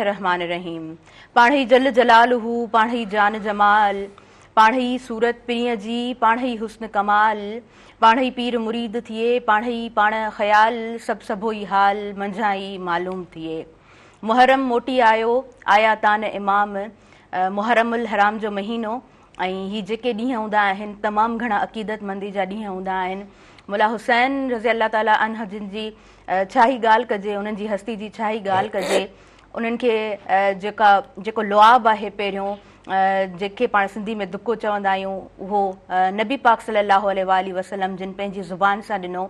الرحمٰن الرحيم پاڻهئي جل جلاله پاڻهئي جان جمال پاڻهئي صورت پرينء جي پاڻهئي حسن ڪمال پاڻهئي پير مريد ٿئي پاڻهئي پاڻ خيال سڀ سڀوئي حال منجهان ئي معلوم ٿئي محرم موٽي آيو آيا تان امام محرم الحرام جو مهينو ۽ هي جيڪي ڏينهن هوندا آهن تمام گهڻا عقيدت مندي جا ڏينهن هوندا آهن ملا حسين رضي الله تعالٰي عنه جن جي ڇا ئي ڳالهه ڪجي انهن جي هستي جي ڇا ئي ڳالهه ڪجي انهن کي جيڪا جيڪو لعاب آهي پهريون جنهن کي پاڻ سنڌي ۾ دڪو چوندا آهيون اهو نبي پاڪ صلي الله عليه واٰله وسلم جن پنهنجي زبان سان ڏنو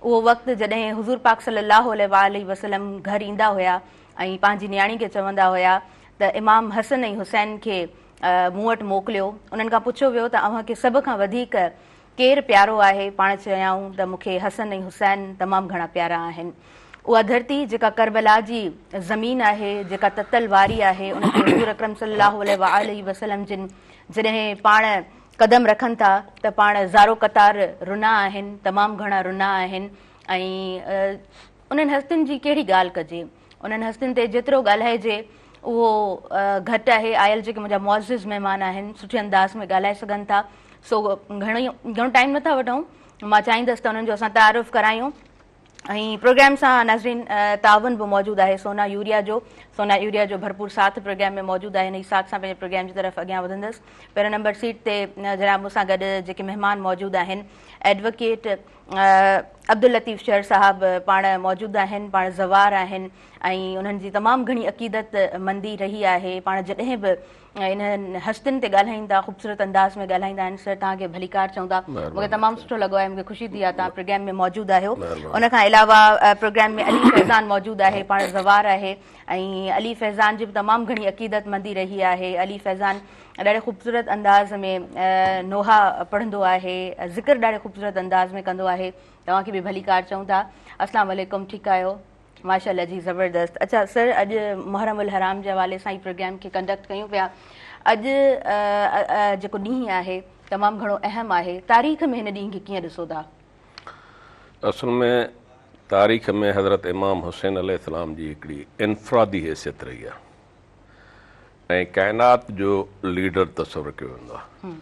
اهو وقت جڏهن حضور پاڪ صلي الله عليه واٰله وسلم گهر ايندا هيا ۽ پنهنجي نياڻي کي چوندا هيا ته امام حسن ۽ حسين کي مون وٽ موڪليو. انهن کان پڇيو ويو ته اوهان کي سڀ کان وڌيڪ ڪير پيارو آهي؟ پاڻ چيائون ته مون کي حسن ۽ حسين تمام گهڻا پيارا آهن. اها ڌرتي جيڪا ڪربلا جي زمين آهي، جيڪا تتل واري آهي، ان تي حضور اڪرم صلي الله عليه واٰله وسلم جن جڏهن پاڻ قدم رکن ٿا ته پاڻ زارو قطار رنا آهن، تمام گهڻا رنا آهن ۽ انهن هستين جي ڪهڙي ڳالهه ڪجي. انهن هستين تي جيترو ڳالهائجي اهو گهٽ آهي. آيل جيڪي منهنجا معزز مهمان آهن سٺي انداز ۾ ڳالهائي سگهن ٿا سو گهڻو ٽائيم نٿا وٺون مان چاهيندس ته انهن جو اسان تعارف ڪرايون ۽ پروگرام سان ناظرين تعاون به موجود آهي سونا يوريا جو سونا يوريا جو ڀرپور ساٿ پروگرام ۾ موجود آهي انهي ساٿ سان پنهنجي پروگرام جي طرف اڳيان وڌندس پهريون نمبر سيٽ تي جناب مون سان گڏ جيڪي مهمان موجود آهن ايڊووڪيٽ عبداللطيف شر صاحب پاڻ موجود آهن، پاڻ زوار آهن ۽ انهن جي تمام گهڻي عقيدت مندي رهي آهي، پاڻ جڏهن به انهن هستين تي ڳالهائين ٿا خوبصورت انداز ۾ ڳالهائيندا آهن، سر توهان کي ڀليڪار چئون ٿا، مون کي تمام سٺو لڳو آهي، مون کي خوشي ٿي آهي توهان پروگرام ۾ موجود آهيو، ان کان علاوه پروگرام ۾ علي فيضان موجود آهي، پاڻ زوار آهي ۽ علي فيضان جي به تمام گهڻي عقيدت مندي رهي آهي، علي فيضان ڏاڍي خوبصورت انداز ۾ نوحا پڙهندو آهي ذڪر ڏاڍي خوبصورت انداز ۾ ڪندو آهي توهان کي به ڀليڪار چئون ٿا اسلام عليڪم ٺيڪ آهيو ماشاءالله جي زبردست اچا سر اڄ محرم الحرام جي حوالي سان هي پروگرام کي ڪنڊڪٽ ڪيون پيا اڄ جيڪو ڏينهن آهي تمام گهڻو اهم آهي تاريخ ۾ هن ڏينهن کي ڪيئن ڏسو ٿا؟ اصل ۾ تاريخ ۾ حضرت امام حسين عليه السلام جي هڪڙي انفرادي حيثيت رهي آهي ۽ ڪائنات جو ليڊر تصور ڪيو ويندو آهي.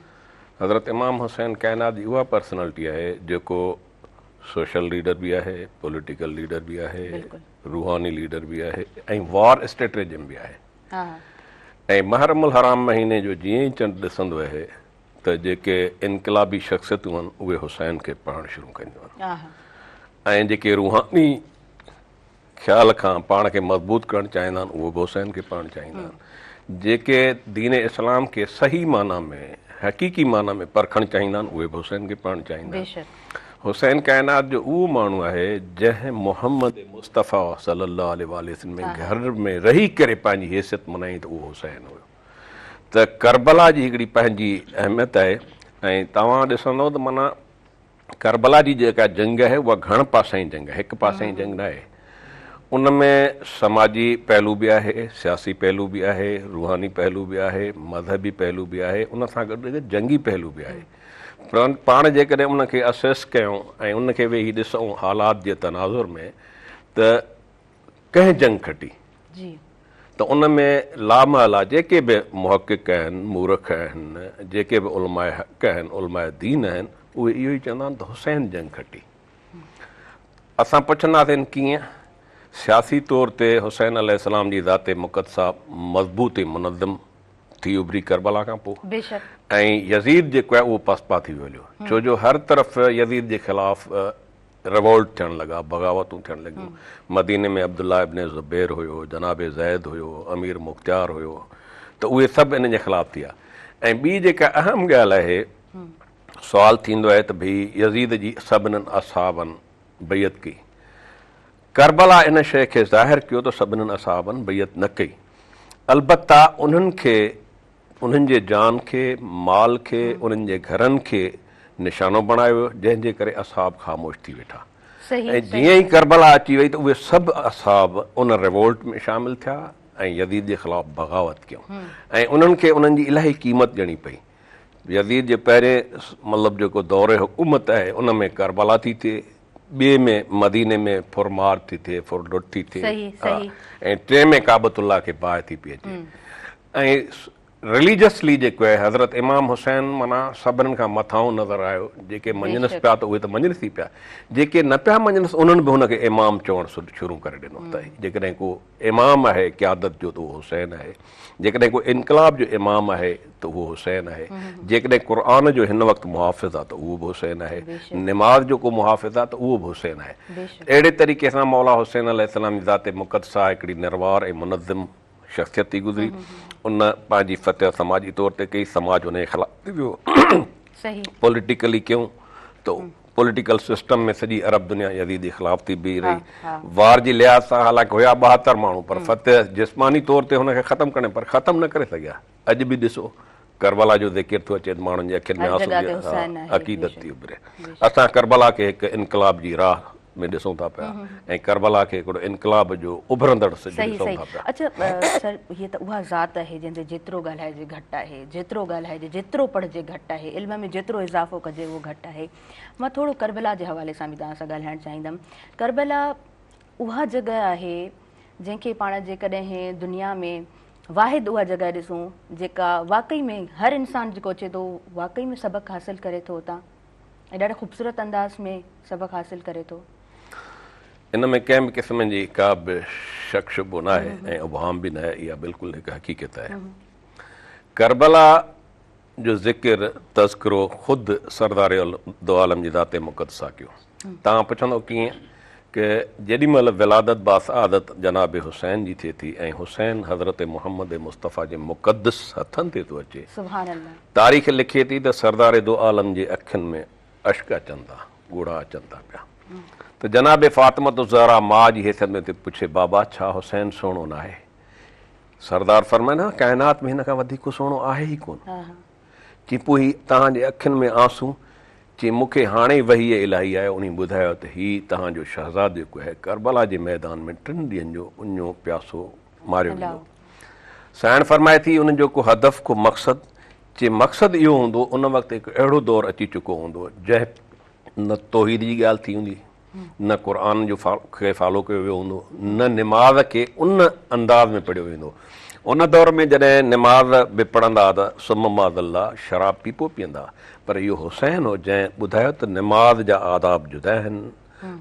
حضرت امام حسين ڪائنات جي اها پرسنالٽي آهي جيڪو سوشل ليڊر به آهي، پوليٽيڪل ليڊر به آهي، روحاني ليڊر به آهي ۽ وار اسٽريٽجم به آهي. ۽ محرم الحرام مهيني جو جيئن ئي چنڊ ڏسندو آهي ته جيڪي انقلابي شخصيتون آهن اهي حسين کي پڙهڻ شروع ڪنديون آهن ۽ جيڪي روحاني خيال کان پاڻ کي مضبوط ڪرڻ چاهيندا آهن اهي به حسين کي پڙهڻ چاهيندا آهن. جيڪي دين اسلام کي صحيح معنيٰ ۾ حقيقي معنيٰ ۾ پرکڻ چاهيندا آهن اهي به حسين کي پڙهڻ چاهيندا آهن. حسين ڪائنات جو اهو ماڻهو آهي جنهن محمد مصطفيٰ صلي الله عليه واٰله وسلم ۾ گهر ۾ رهي ڪري پنهنجي حيثيت مڃائي ته اهو حسين هيو. ته ڪربلا جي هڪڙي پنهنجي اهميت آهي ۽ توهان ڏسندؤ ته معنيٰ ڪربلا جي جيڪا جنگ آهي اها گهڻ پاسائين جنگ آهي، هڪ پاسائين جنگ ناهي. ان ۾ سماجي پهلو به آهي، سياسي پهلو به آهي، روحاني پهلو به آهي، مذهبي پهلو به آهي، ان سان گڏ گڏ جنگي پهلو به آهي. پر پاڻ جيڪڏهن ان کي اسيس ڪيون ۽ ان کي ويهي ڏسون حالات جي تناظر ۾ ته ڪنهن جنگ کٽي ته ان ۾ لامحاله جيڪي به محقق آهن، مورخ آهن، جيڪي به علماء حق آهن، علماء دين آهن، اهي اهو ئي چوندا آهن ته حسين جنگ کٽي. اسان پڇنداسين ڪيئن؟ سياسي طور تي حسين عليه السلام جي ذات مقدسه مضبوط ۽ منظم ٿي اڀري ڪربلا کان پوء ۽ يزيد جيڪو آهي اهو پسپا ٿي ويو هليو ڇو جو هر طرف يزيد جي خلاف ريوولٽ ٿيڻ لڳا، بغاوتون ٿيڻ لڳيون. مديني ۾ عبدالله ابن زبير هيو، جناب زيد هيو، امير مختيار هيو ته اهي سڀ ان جي خلاف ٿيا. ۽ ٻي جيڪا اهم ڳالهه آهي، سوال ٿيندو آهي ته ڀئي يزيد جي سڀنن اصحابن بيعت ڪئي. ڪربلا ان شيء کي ظاهر ڪيو ته سڀنن اصحابن بيعت نه ڪئي. البته انهن کي انهن جي جان کي، مال کي، انهن جي گهرن کي نشانو بڻايو ويو، جنهن جي ڪري اصحاب خاموش ٿي ويٺا ۽ جيئن ئي ڪربلا اچي وئي ته اهي سڀ اصحاب ان ريوولٽ ۾ شامل ٿيا ۽ يزيد جي خلاف بغاوت ڪيائون ۽ انهن کي انهن جي الاهي قيمت ڏيڻي پئي. يزيد جي پهرين مطلب جيڪو دور حڪومت آهي ان ۾ ڪربلا ٿي ٿئي. ٻئي ۾ مديني ۾ ڦر مار ٿي ٿئي، ڦر لٽ ٿي ٿئي ۽ ٽئين ۾ ڪعبة الله کي باهه ٿي پئي اچي ۽ رليجسلي جيڪو آهي حضرت امام حسين معنيٰ سڀنن کان مٿانهون نظر آيو، جيڪي مڃنس پيا ته اهي ته مڃنس ئي پيا، جيڪي نه پيا مڃنس انهن به هن کي امام چوڻ شروع ڪري ڏنو ته جيڪڏهن ڪو امام آهي قيادت جو ته اهو حسين آهي، جيڪڏهن ڪو انقلاب جو امام آهي ته اهو حسين آهي، جيڪڏهن قرآن جو هن وقت محافظ آهي ته اهو به حسين آهي، نماز جو ڪو محافظ آهي ته اهو به حسين آهي. اهڙي طريقي سان مولا حسين عليه السلام جي ذات مقدسه هڪڙي نروار ۽ منظم شخصيت ٿي گذري. ان پنهنجي فتح سماجي طور تي ڪئي، سماج ان جي خلاف ٿي ويو. پوليٽيڪلي ڪيون ته پوليٽيڪل سسٽم ۾ سڄي عرب دنيا يزيد جي خلاف ٿي بيهي رهي. وار جي لحاظ سان حالانڪ هيا 72 ماڻهو پر فتح جسماني طور تي هن کي ختم ڪرڻ پر ختم نه ڪري سگهيا. اڄ به ڏسو ڪربلا جو ذڪر ٿو اچي ته ماڻهن جي اکين ۾ آنسو عقيدت ٿي اڀري. اسان ڪربلا کي هڪ انقلاب جي راهه ۾ ڏسون ٿا پيا ۽ ڪربلا کي هڪڙو انقلاب جو اڀرندڙ سج ڏسون ٿا پيا. اڇا سر هيء ته اها ذات آهي جنهن تي جيترو ڳالهائجي گهٽ آهي، جيترو ڳالهائجي جيترو پڙهجي گهٽ آهي، علم ۾ جيترو اضافو ڪجي اهو گهٽ آهي. مان ٿورو ڪربلا جي حوالي سان به توهان سان ڳالهائڻ چاهيندم. ڪربلا اها جڳهه آهي جنهن کي پاڻ جيڪڏهن دنيا ۾ واحد اها جڳهه ڏسون جيڪا واقعي ۾ هر انسان جيڪو اچي ٿو واقعي ۾ سبق حاصل ڪري ٿو اتان. ۽ ڏاڍي خوبصورت انداز ۾ سبق حاصل ڪري ٿو. ان ۾ ڪنهن به قسم جي ڪا به شڪ شبهو ناهي ۽ ابهام به ناهي، اها بلڪل هڪ حقيقت آهي. ڪربلا جو ذڪر تذڪرو خود سردار دو عالم جي ذات مقدسه ڪيو. توهان پڇندؤ ڪيئن؟ ڪه جيڏي مهل ولادت باسعادت جناب حسين جي ٿئي ٿي ۽ حسين حضرت محمد مصطفيٰ جي مقدس هٿن تي ٿو اچي، تاريخ لکي ٿي ته سردار دو عالم جي اکين ۾ اشڪ اچن ٿا، ڳوڙها اچن ٿا پيا ته جناب فاطمة الزهرا ماء جي حيثيت ۾ ٿي پڇي بابا ڇا حسين سهڻو ناهي؟ سردار فرمائن ها ڪائنات ۾ هن کان وڌيڪ ڪو سهڻو آهي ئي ڪونه. چي پوء هي توهان جي اکين ۾ آنسو؟ چي مون کي هاڻي وحي الاهي آيو انهي ٻڌايو ته هي توهان جو شهزادو جيڪو آهي ڪربلا جي ميدان ۾ ٽن ڏينهن جو اڃو پياسو ماريو ويندو. سائڻ فرمائي ٿي ان جو ڪو هدف ڪو مقصد؟ چي مقصد اهو هوندو ان وقت هڪ اهڙو دور اچي چڪو هوندو جنهن نه توحيد جي ڳالهه ٿي هوندي نه قرآن جو کي فالو ڪيو ويو هوندو نه نماز کي ان انداز ۾ پڙهيو ويندو ان دور ۾ جڏهن نماز به پڙهندا ته ثم معاذ الله شراب پي پوء پيئندا پر اهو حسين هو جنهن ٻڌايو ته نماز جا آداب جدا آهن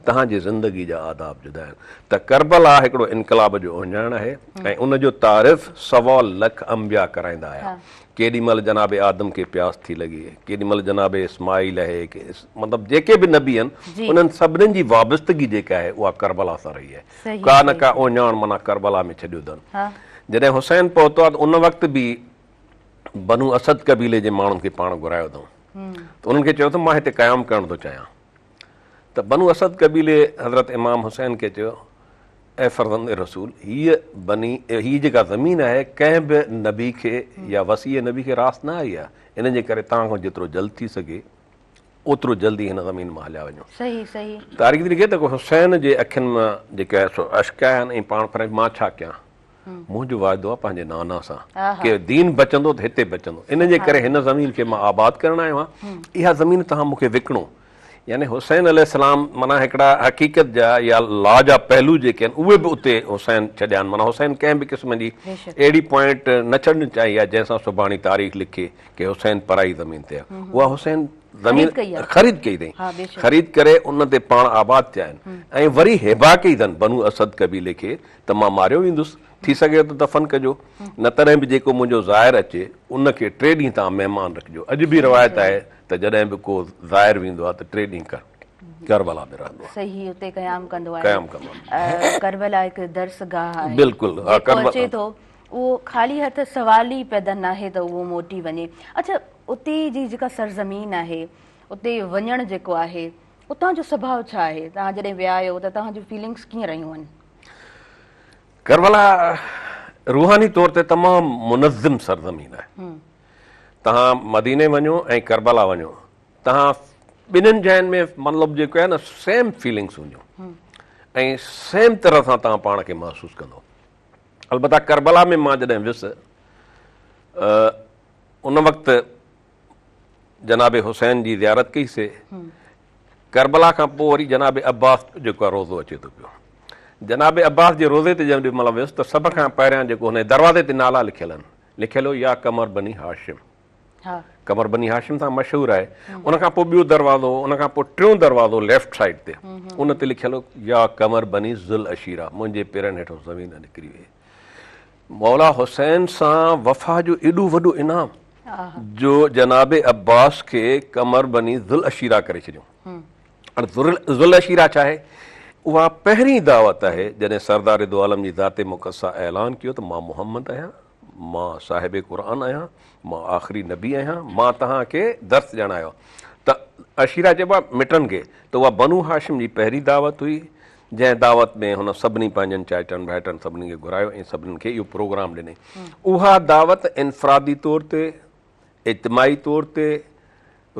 توهان جي زندگي جا آداب جدا آهن ته ڪربلا هڪڙو انقلاب جو اهڃاڻ آهي ۽ ان جو تعارف سوا لک انبياء ڪرائيندا آيا ڪيڏي مهل جناب آدم کي پياس ٿي لڳي، ڪيڏي مهل جناب اسماعيل آهي، مطلب جيڪي به نبي آهن انهن سڀنين جي وابستگي جيڪا آهي اها ڪربلا سان رهي آهي. ڪا نه ڪا اهڃاڻ معنيٰ ڪربلا ۾ ڇڏيو اٿن. جڏهن حسين پهتو آهي ته ان وقت به بنو اسد قبيلي جي ماڻهن کي پاڻ گهرايو اٿئون ته انهن کي چيو اٿم مان هتي قيام ڪرڻ ٿو چاهيان ته بنو اسد قبيلي حضرت امام حسين کي چيو اي فرزند رسول! هيء بني هيء جيڪا زمين آهي، ڪنهن به نبي کي يا وصي نبي کي راس نه آئي آهي، ان جي ڪري توهان کان جيترو جلد ٿي سگهي، اوترو جلدي هن زمين مان هليا وڃو. صحيح صحيح. تاريخ ٿي لکي ته حسين جي اکين مان جيڪي آهي سو اشڪ آيا آهن ۽ پاڻ فرمائي مان ڇا ڪيان؟ منهنجو وعدو آهي پنهنجي نانا سان ڪي دين بچندو ته هتي بچندو، ان جي ڪري هن زمين کي مان آباد ڪرڻ آيو آهيان، اها زمين توهان مون کي وڪڻو. يعني حسين عليه السلام معنيٰ هڪڙا حقيقت جا يا لا جا پهلو جيڪي آهن اهي به اتي حسين ڇڏيا آهن معنيٰ حسين ڪنهن به قسم جي اهڙي پوائنٽ نه ڇڏڻ چاهي آهي جنهن سان سڀاڻي تاريخ لکي ڪي حسين پرائي زمين تي آهي اها حسين زمين خريد ڪئي اٿئي خريد ڪري ان تي پاڻ آباد ٿيا آهن ۽ وري هبا ڪئي اٿن بنو اسد قبيلي کي ته مان ماريو ويندس ٿي سگهي ته دفن ڪجو نه تڏهن به جيڪو منهنجو زائر اچي ان کي ٽي ڏينهن توهان مهمان رکجو اڄ به روايت آهي ته جڏهن به ڪو زائر ويندو آهي ته ٽي ڏينهن ڪربلا ۾ رهندو آهي. صحيح اتي قيام ڪندو آهي. قيام ڪندو آهي. ڪربلا هڪ درسگاهه آهي. بلڪل ها جيڪو اچي ٿو اهو خالي هٿ سوال ئي پيدا ناهي ته اهو موٽي وڃي. اڇا اتي جي جيڪا سرزمين آهي اتي وڃڻ جيڪو آهي اتان جو سڀاء ڇا آهي؟ توهان جڏهن ويا آهيو ته توهان جون فيلنگس ڪيئن رهيون آهن؟ ڪربلا روحاني طور تي تمام منظم سرزمين آهي. توهان مديني وڃو ۽ ڪربلا وڃو توهان ٻنهين جاين ۾ مطلب جيڪو آهي نه سيم فيلنگس هونديون ۽ سيم طرح سان توهان پاڻ کي محسوس ڪندو. البته ڪربلا ۾ مان جڏهن ويس ان وقت جناب حسين جي زيارت ڪئي سي. ڪربلا کان پوء وري جناب عباس جو جيڪو آهي روضو اچي ٿو پيو. جناب عباس جي روضي تي جنهن مهل ويس ته سڀ کان پهريان جيڪو هن جي دروازي تي نالا لکيل آهن، لکيل هو يا قمر بني هاشم. قمر بني هاشم سان مشهور آهي. ان کان پوء ٻيو دروازو هو، ان کان پوء ٽيون دروازو ليفٽ سائيڊ تي، ان تي لکيل هو يا قمر بني ذوالعشيره. منهنجي پيرن هيٺون زمين نڪري وئي. مولا حسين سان وفا جو ايڏو وڏو انعام جو جناب عباس کي قمر بني ذوالعشيره ڪري ڇڏيو. هاڻي ذوالعشيره ڇا آهي؟ اها پهرين دعوت آهي جڏهن سردار دو عالم جي ذات مقدسه اعلان ڪيو ته مان محمد آهيان، مان صاحب قرآن آهيان، مان آخري نبي آهيان، مان توهان کي درس ڏيڻ آيو آهيان. ته عشيره چئبو آهي مٽن کي، ته اها بنو هاشم جي پهرين دعوت هئي، جنهن دعوت ۾ هن سڀني پنهنجن چائٽن ڀائٽن سڀني کي گهرايو ۽ سڀني کي اهو پروگرام ڏني. اها دعوت انفرادي طور تي، اجتماعي طور تي،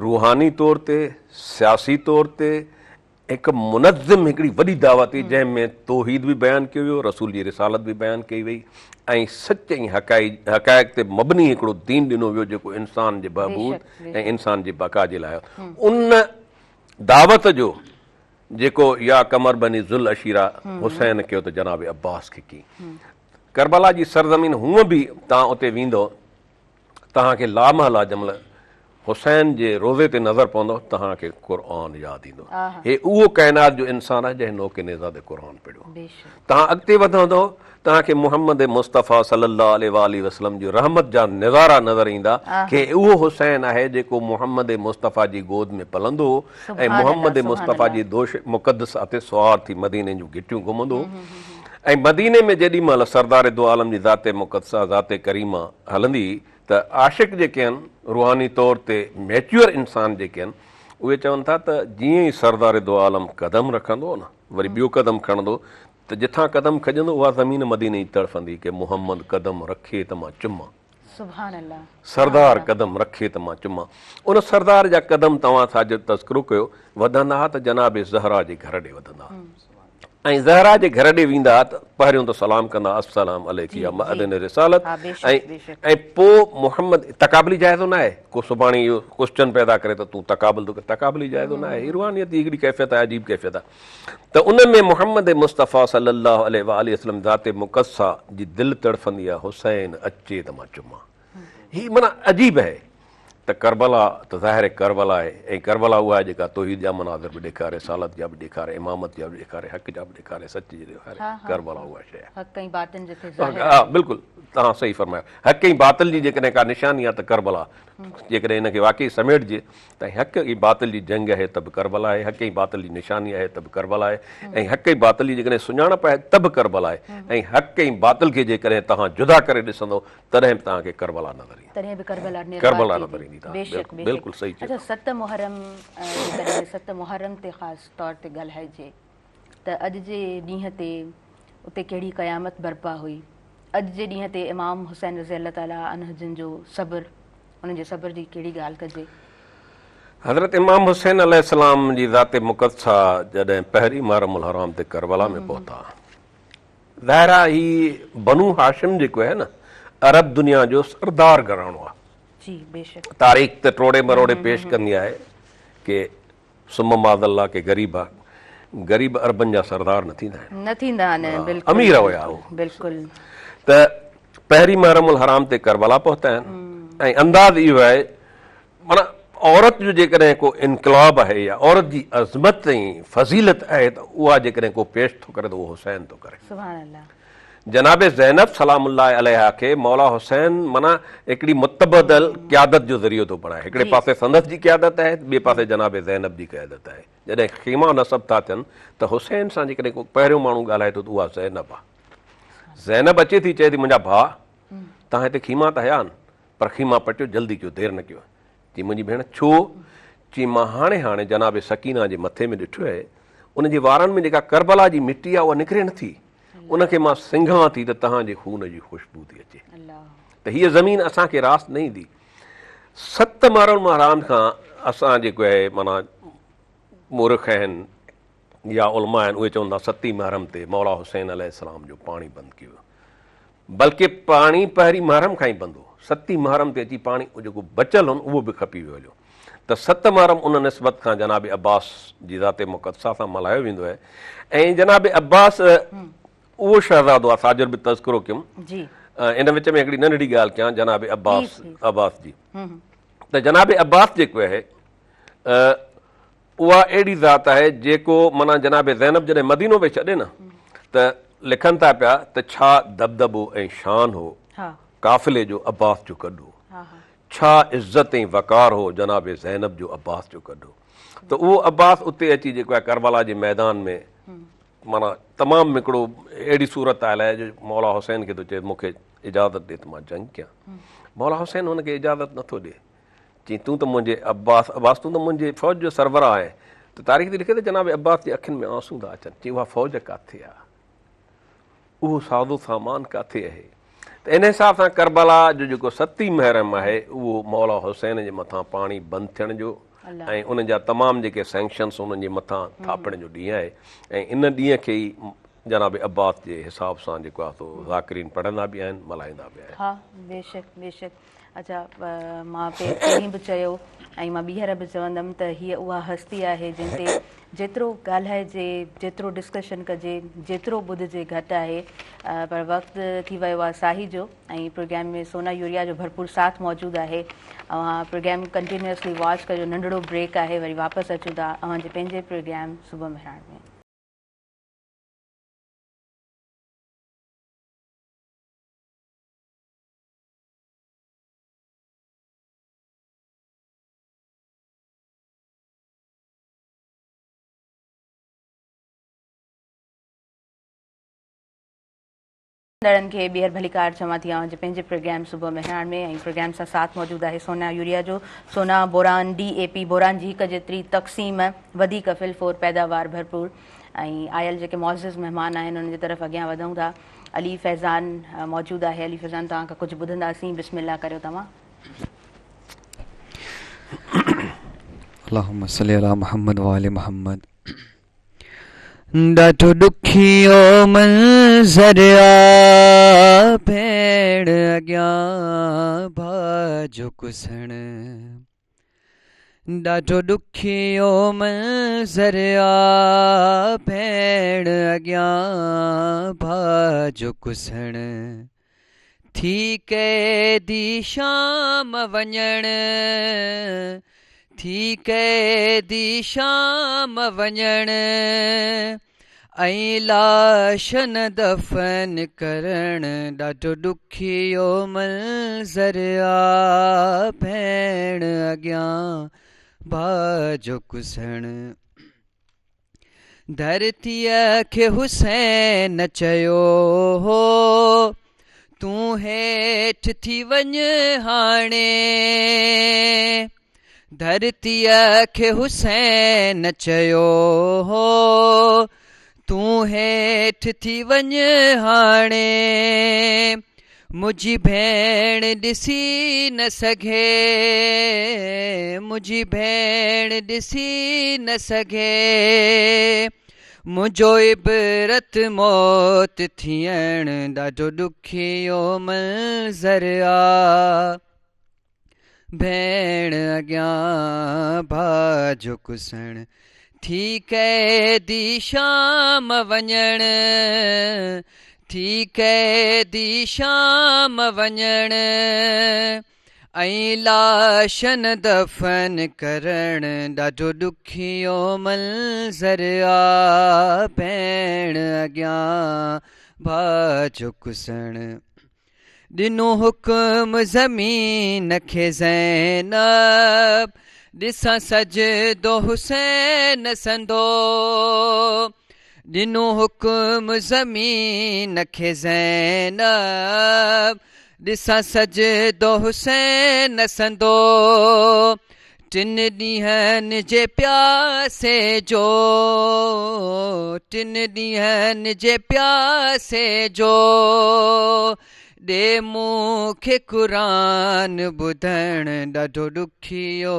روحاني طور تي، سياسي طور تي هڪ منظم هڪڙي وڏي دعوت هئي جنهن ۾ توحيد به بيان ڪيو ويو، رسول جي رسالت به بيان ڪئي وئي ۽ سچ ۽ حقائق تي مبني هڪڙو دين ڏنو ويو جيڪو انسان جي بهبود ۽ انسان جي بقا جي لاء ان دعوت جو جيڪو يا قمر بني ذوالعشيره حسين ڪيو ته جناب عباس کي ڪي. ڪربلا جي سرزمين هونء به توهان اتي ويندؤ توهان کي لامحاله جنهن مهل حسين جي روضي تي نظر پوندو توهان کي قرآن ياد ايندو. هي اهو ڪائنات جو انسان آهي جنهن نوڪ نيزه تي قرآن پڙهيو. توهان اڳتي وڌندؤ توهان کي محمد مصطفيٰ صلي الله عليه واٰله وسلم جي رحمت جا نظارا نظر ايندا کي اهو حسين آهي جيڪو محمد مصطفيٰ جي گود ۾ پلندو هو ۽ محمد مصطفيٰ جي دوش مقدس تي سوار ٿي مديني جون گهٽيون گهمندو هو ۽ مديني ۾ جيڏي مهل سردار دو عالم جي ذات مقدسه ذات ڪريمه هلندي ته عاشق جيڪي آهن روحاني طور تي ميچوئر انسان جيڪي آهن اهي چون ٿا ته جيئن ئي سردار دو عالم قدم رکندو نه وري ٻيو قدم کڻندو ته جتان قدم کڄندو اها زمين مديني جي تڙڦندي ڪي محمد قدم رکي ته مان چمان. سبحان الله. سردار قدم رکي ته مان چمان. ان سردار جا قدم توهان سان جو تذڪرو ڪيو وڌندا ها ته جناب زهرا جي گهر ڏي وڌندا ها ۽ زهرا جي گهر ڏي ويندا ها ته پهريون ته سلام ڪندا السلام عليڪ يا معدن رسالت ۽ ۽ پوء محمد تقابلي جائزو نه آهي ڪو سڀاڻي اهو ڪوسچن پيدا ڪري ته تون تقابل ٿو ڪرين تقابلي جائزو نه آهي هي روحانيت جي هڪڙي ڪيفيت آهي عجيب ڪيفيت آهي. ته ان ۾ محمد مصطفيٰ صلي الله عليه واٰله وسلم ذات مقدسه جي دل تڙڦندي آهي حسين اچي ته مان چمان هي معنيٰ عجيب آهي ته ڪربلا ته ظاهر ڪربلا آهي ۽ ڪربلا اها آهي جيڪا توحيد جا مناظر به ڏيکاري رسالت جا به ڏيکاري امامت جا به ڏيکاري حق جا به ڏيکاري سچ جي ڏيکاري ڪربلا اها شيء آهي حق ۽ باطل جتي ظاهر آهي بلڪل توهان صحيح فرمايو حق ۽ باطل جي جيڪڏهن ڪا نشاني آهي ته ڪربلا جيڪڏهن ان کي واقعي سميٽجي ته حق ۽ باطل جي جنگ آهي ته به ڪربلا آهي، حق ۽ باطل جي نشاني آهي ته به ڪربلا آهي ۽ حق ۽ باطل جي جيڪڏهن سڃاڻپ آهي ته به ڪربلا آهي ۽ حق ۽ باطل کي جيڪڏهن توهان جدا ڪري ڏسندؤ تڏهن به توهان کي ڪربلا نظر ايندي. تڏهن به ڪربلا نروار ڪربلا ٿيندي. نظر ايندي توهان کي. بيشڪ بلڪل بلڪل بيشڪ. صحيح چيو اڇا توهان. ست محرم جيڪڏهن ست محرم تي خاص طور تي ڳالهائجي ته اڄ جي ڏينهن تي اتي ڪهڙي قيامت برپا هئي، اڄ جي ڏينهن تي امام حسين رضي الله تعالٰي عنه جن جو صبر، انهن جي صبر جي ڪهڙي ڳالهه ڪجي. حضرت امام حسين عليه السلام جي ذات مقدسه جڏهن پهرين محرم الحرام تي ڪربلا ۾ پهتا، ظاهر آهي هي بنو هاشم جيڪو آهي نه عرب دنيا جو سردار گهراڻو آهي. جي بيشڪ. تاريخ ته ٽوڙي مروڙي پيش ڪندي آهي ڪي ثم معاذ الله ڪي غريب غريب عربن جا سردار نه ٿيندا آهن. نه ٿيندا آهن بلڪل. امير هيا هو. بلڪل. ته پهرين محرم الحرام تي ڪربلا پهتا آهن ۽ انداز اهو آهي معنيٰ عورت جو جيڪڏهن ڪو انقلاب آهي يا عورت جي عظمت ۽ فضيلت آهي ته اها جيڪڏهن ڪو پيش ٿو ڪري ته اهو حسين ٿو ڪري. سبحان الله. جناب زينب سلام الله عليها کي مولا حسين معنيٰ هڪڙي متبادل قيادت جو ذريعو ٿو بڻائي. هڪڙي پاسي سندس جي قيادت آهي ته ٻئي پاسي جناب زينب جي قيادت آهي. جڏهن خيما نصب ٿا ٿين ته حسين سان جيڪڏهن ڪو پهريون ماڻهو ڳالهائي ٿو ته اها زينب آهي. زينب اچي ٿي چئي ٿي منهنجا ڀاء توهان هتي خيما ته هيا آهن پر خيما پٽيو جلدي ڪيو دير نه ڪيو. چي منهنجي ڀيڻ ڇو؟ چي مان هاڻي هاڻي جناب سڪينه جي مٿي ۾ ڏٺو آهي ان جي وارن ۾ جيڪا ڪربلا جي مٽي آهي اها نڪري نٿي. ان کي مان سنگهان ٿي ته توهان جي خون جي خوشبو ٿي اچي ته هيء زمين اسان کي راس نه ايندي. ست محرم الحرام کان اسان جيڪو آهي معنيٰ مورخ آهن يا علماء آهن اهي چون ٿا ستين محرم تي مولا حسين عليه السلام جو پاڻي بند ڪيو ويو بلڪه پاڻي پهرين محرم کان ئي بند هو ستين محرم تي اچي پاڻي جيڪو بچيل هن اهو به کپي ويو هليو. ته ست محرم ان نسبت کان جناب عباس جي ذات مقدسه سان ملهايو ويندو آهي ۽ جناب عباس اهو شهزادو آهي ساجر به تذڪرو ڪيم ان وچ ۾ هڪڙي ننڍڙي ڳالهه ڪيان جناب عباس عباس جي ته جناب عباس جيڪو آهي اها اهڙي ذات آهي جيڪو معنيٰ جناب زينب جڏهن مدينو پئي ڇڏي نه ته لکن ٿا پيا ته ڇا دٻدٻو ۽ شان هو قافلي جو عباس جو گڏ هو ڇا عزت ۽ وقار هو جناب زينب جو عباس جو گڏ هو ته اهو عباس اتي اچي جيڪو آهي ڪربلا جي ميدان ۾ معنيٰ تمام هڪڙو اهڙي صورت آيل آهي جو مولا حسين کي ٿو چئي مون کي اجازت ڏي ته مان جنگ ڪيان مولا حسين هن کي اجازت نٿو ڏي چي تون ته منهنجي عباس عباس تون ته منهنجي فوج جو سربراهه آهين ته تاريخ ٿي لکي ته جناب عباس جي اکين ۾ آنسو ٿا اچن چي اها فوج ڪاٿي آهي اهو سازو سامان ڪاٿي آهي ته ان حساب سان ڪربلا جو جيڪو ستي محرم آهي اهو مولا حسين جي مٿان پاڻي بند ٿيڻ جو ۽ ان جا تمام جيڪي سينڪشنس انهن جي مٿان ٿاپڻ جو ڏينهن آهي ۽ ان ڏينهن کي ئي جناب عباس جي حساب سان جيڪو آهي سو ذاڪرين پڙهندا به آهن ملهائيندا به آهن. ها بيشڪ بيشڪ اڇا مان پهرين به چيو ۽ مان ٻيهر به چوندم ته هيء اها هستي آهي جنهن تي جيترو ڳالهائجي جيترو ڊسڪشن ڪجي جيترو ٻڌجي گهٽ آهي پر وقت ٿي ويو آهي ساهي جو ۽ پروگرام ۾ سونا يوريا جو ڀرپور ساٿ موجود آهي اوهان پروگرام ڪنٽينيوسلي واچ ڪجو ننڍڙو بريڪ آهي وري واپس اچون ٿا اوهان جي پنهنجي پروگرام صبح مهراڻ ۾. ڏيندڙن کي ٻيهر ڀليڪار چوان ٿي اوهان جي پنهنجي پروگرام صبح مهراڻ ۾ ۽ پروگرام سان ساٿ موجود آهي سونا يوريا جو Sona boron D A P boron جي هڪ جيتري تقسيم وڌيڪ فل فور پيداوار ڀرپور ۽ آيل جيڪي معزز مهمان آهن انهن جي طرف اڳيان وڌون ٿا علي فيضان موجود آهي علي فيضان توهان کان ڪجهه ٻڌنداسين بسم الله ڪريو توهان. اللهم صل علي محمد وآل محمد ڏاڍو ڏکيو منظر آ ڀيڻ اڳيان ڀاء جو ڪسڻ ڏاڍو ڏکيو منظر آ ڀيڻ اڳيان ڀاء جو ڪسڻ ٿي قيدي شام وڃڻ ٿي قيدي شام وڃڻ ۽ لاشن دفن ڪرڻ ڏاڍو ڏکيو منظر آ ڀيڻ اڳيان ڀاء جو ڪسڻ ڌرتيء کي حسين چيو هو تون هيٺ ٿي وڃ هاڻي ڌرتيء کي حسين چيو هو تون هيٺ ٿي وڃ هاڻي منهنجي ڀيڻ ڏسي نه سگهي منهنجي ڀيڻ ڏسي نه سگهي منهنجو عبرت موت ٿيڻ ڏاڍو ڏکيو منظر آ ڀيڻ اڳيان ڀاء جو ڪسڻ ٿي قيدي شام وڃڻ ٿي قيدي شام وڃڻ ۽ لاشن دفن ڪرڻ ڏاڍو ڏکيو منظر آ ڀيڻ اڳيان ڀاء جو ڪسڻ ڏنو حڪم زمين کي زينب ڏسان سجدو حسين سندو ڏنو حڪم زمين کي زينب ڏسان سجدو حسين سندو ٽن ڏينهن جي پياسي جو ٽن ڏينهن جي پياسي جو ڏي مون کي قرآن ٻڌڻ ڏاڍو ڏکيو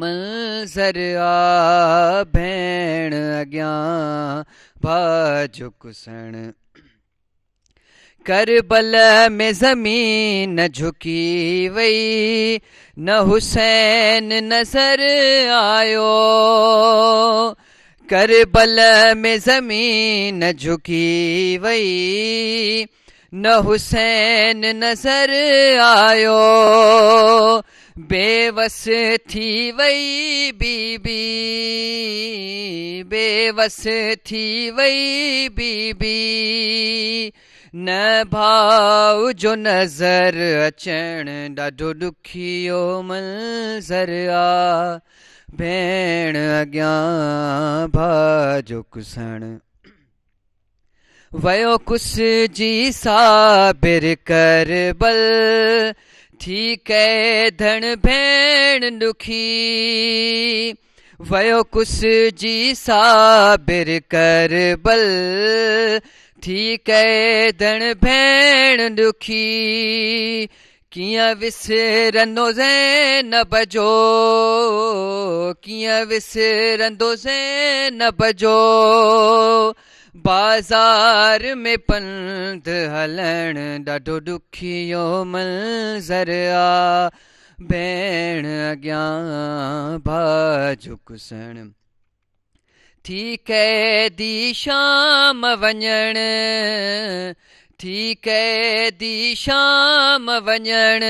منظر آ ڀيڻ اڳيان ڀاء جو ڪسڻ. ڪربل ۾ زمين جهڪي وئي، نه حسين نظر آيو. ڪربل ۾ زمين جهڪي وئي، نه حسين نظر آيو. بيوس ٿي وئي بي بي، بيوس ٿي وئي بي بي، نه ڀاء جو نظر اچڻ ڏاڍو ڏکيو منظر آ، ڀيڻ اڳيان ڀاء جو ڪسڻ. ويو ڪسجي صابر ڪربل، ٿي قيدڻ ڀيڻ ڏکي. ويو ڪسجي صابر ڪربل، ٿي قيدڻ ڀيڻ ڏکي. ڪيئن وسرندو زينب جو، ڪيئن وسرندو زينب جو، بازار ۾ پنڌ هلڻ ڏاڍو ڏکيو منظر آ، ڀيڻ اڳيان ڀاء جو ڪسڻ. ٿي قيدي شام وڃڻ، ٿي قيدي شام وڃڻ،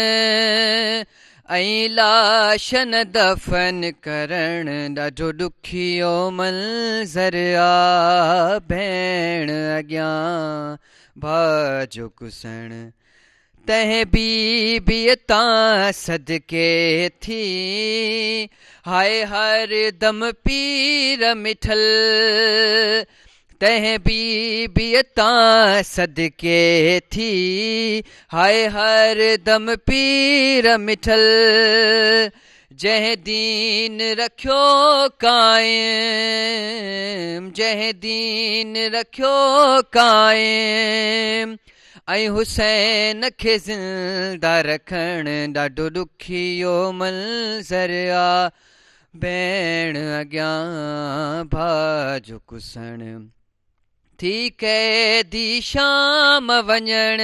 ۽ لاشن دفن ڪرڻ ڏاڍو ڏکيو منظر آ، ڀيڻ اڳيان ڀاء جو ڪسڻ. تنهن بي بيء تان صدقي ٿي، هاء هر دم پير مٺل. تنهن بي بيء تان صدقي ٿي، هاء هر دم پير مٺل. جنهن دين رکيو قائم، جنهن دين رکيو قائم، ۽ حسين کي زنده رکڻ ڏاڍو ڏکيو منظر آ، ڀيڻ اڳيان ڀاء جو ڪسڻ. ٿي قيدي شام وڃڻ،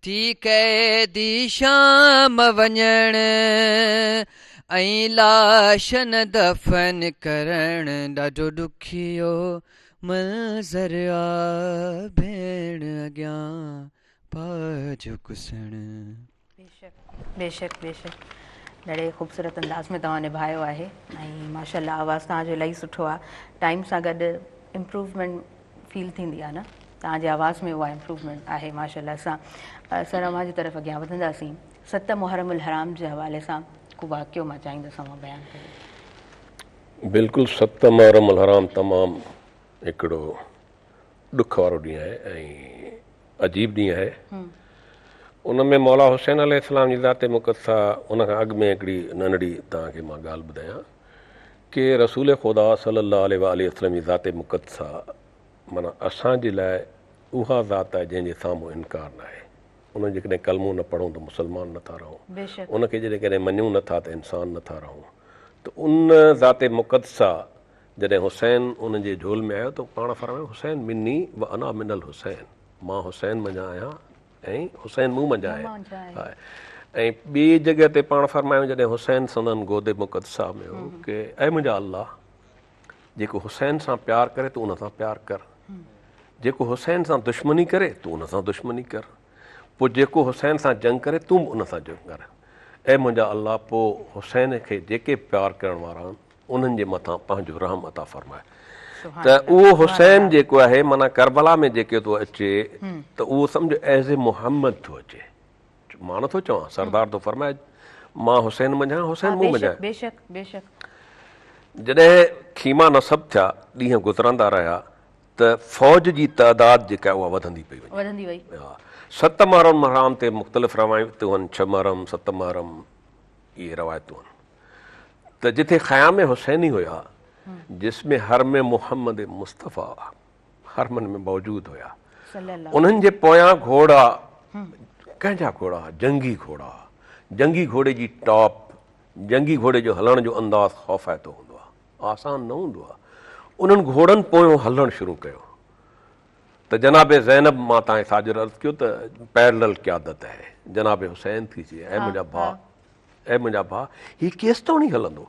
ٿي قيدي شام وڃڻ، ۽ لاشن دفن ڪرڻ ڏاڍو ڏکيو منظر آ، ڀيڻ اڳيان ڀاء جو ڪسڻ. بيشڪ بيشڪ بيشڪ ڏاڍي خوبصورت انداز ۾ توهان نڀايو آهي ۽ ماشاء الله آواز توهان جو الاهي سٺو آهي. ٽائيم سان گڏ امپروومينٽ فيل ٿيندي آهي نه، توهان جي آواز ۾ اها امپروومينٽ آهي ماشاء الله سان. سر اوهان جي طرف اڳيان وڌنداسين، ست محرم الحرام جي حوالي سان ڪو واقعو مان چاهيندس اوهان بيان ڪريو. بلڪل ست محرم الحرام تمام هڪڙو ڏک وارو ڏينهن آهي ۽ عجيب ڏينهن آهي. ان ۾ مولا حسين عليه السلام جي ذات مقدسه، ان کان اڳ ۾ هڪڙي ننڍڙي توهان کي مان ڳالهه ٻڌايان ڪي رسول خدا صلي الله عليه واٰله وسلم جي ذات مقدسه معنيٰ اسان جي لاء اها ذات آهي جنهن جي سامهون انڪار ناهي. ان جيڪڏهن ڪلمو نه پڙهون ته مسلمان نه ٿا رهون، ان کي جيڪڏهن مڃون نه ٿا ته انسان نه ٿا رهون. ته ان ذات مقدسه جڏهن حسين ان جي جهول ۾ آيو ته پاڻ فرمايو حسين مني و انا من الحسين، مان حسين منجهان آهيان ۽ حسين مون منجهان آهي. ۽ ٻي جڳهه تي پاڻ فرمايو جڏهن حسين سندن گود مقدسه ۾ هو ڪي اي منهنجا الله جيڪو حسين سان پيار ڪري تون ان سان پيار ڪر، جيڪو حسين سان دشمني ڪري تون ان سان دشمني ڪر، پوء جيڪو حسين سان جنگ ڪري تون به ان سان جنگ ڪر. اي منهنجا الله پوء حسين کي جيڪي پيار ڪرڻ وارا آهن انهن جي مٿان پنهنجو رحم عطا فرماء. ته اهو حسين جيڪو آهي معنيٰ ڪربلا ۾ جيڪي ٿو اچي ته اهو سمجهه ايز اي محمد ٿو اچي. مان نٿو چوان، سردار ٿو فرمائي مان حسين منجهان حسين مون منجهان. بيشڪ بيشڪ. جڏهن خيما نصب ٿيا، ڏينهن گذرندا رهيا ته فوج جي تعداد جيڪا اها وڌندي پئي وڃي. وڌندي وئي. ها، ست محرم الحرام تي مختلف روايتون آهن، ڇهه محرم، ست محرم اهي روايتون آهن ته جتي خيام حسيني هيا، جس ۾ حرم محمد مصطفيٰ حرمن ۾ موجود هيا، انهن جي پويان گهوڙا، ڪنهن جا گهوڙا؟ جنگي گهوڙا. جنگي گهوڙي جي ٽاپ، جنگي گهوڙي جو هلڻ جو انداز خوفائتو هوندو آهي، آسان نه هوندو آهي. انهن گهوڙن پويان هلڻ شروع ڪيو ته جناب زينب مان تان ساجر عرض ڪيو ته پيرلل قيادت آهي جناب حسين ٿي چئي اي منهنجا ڀاء اي منهنجا ڀاء هي ڪيستوڻي هلندو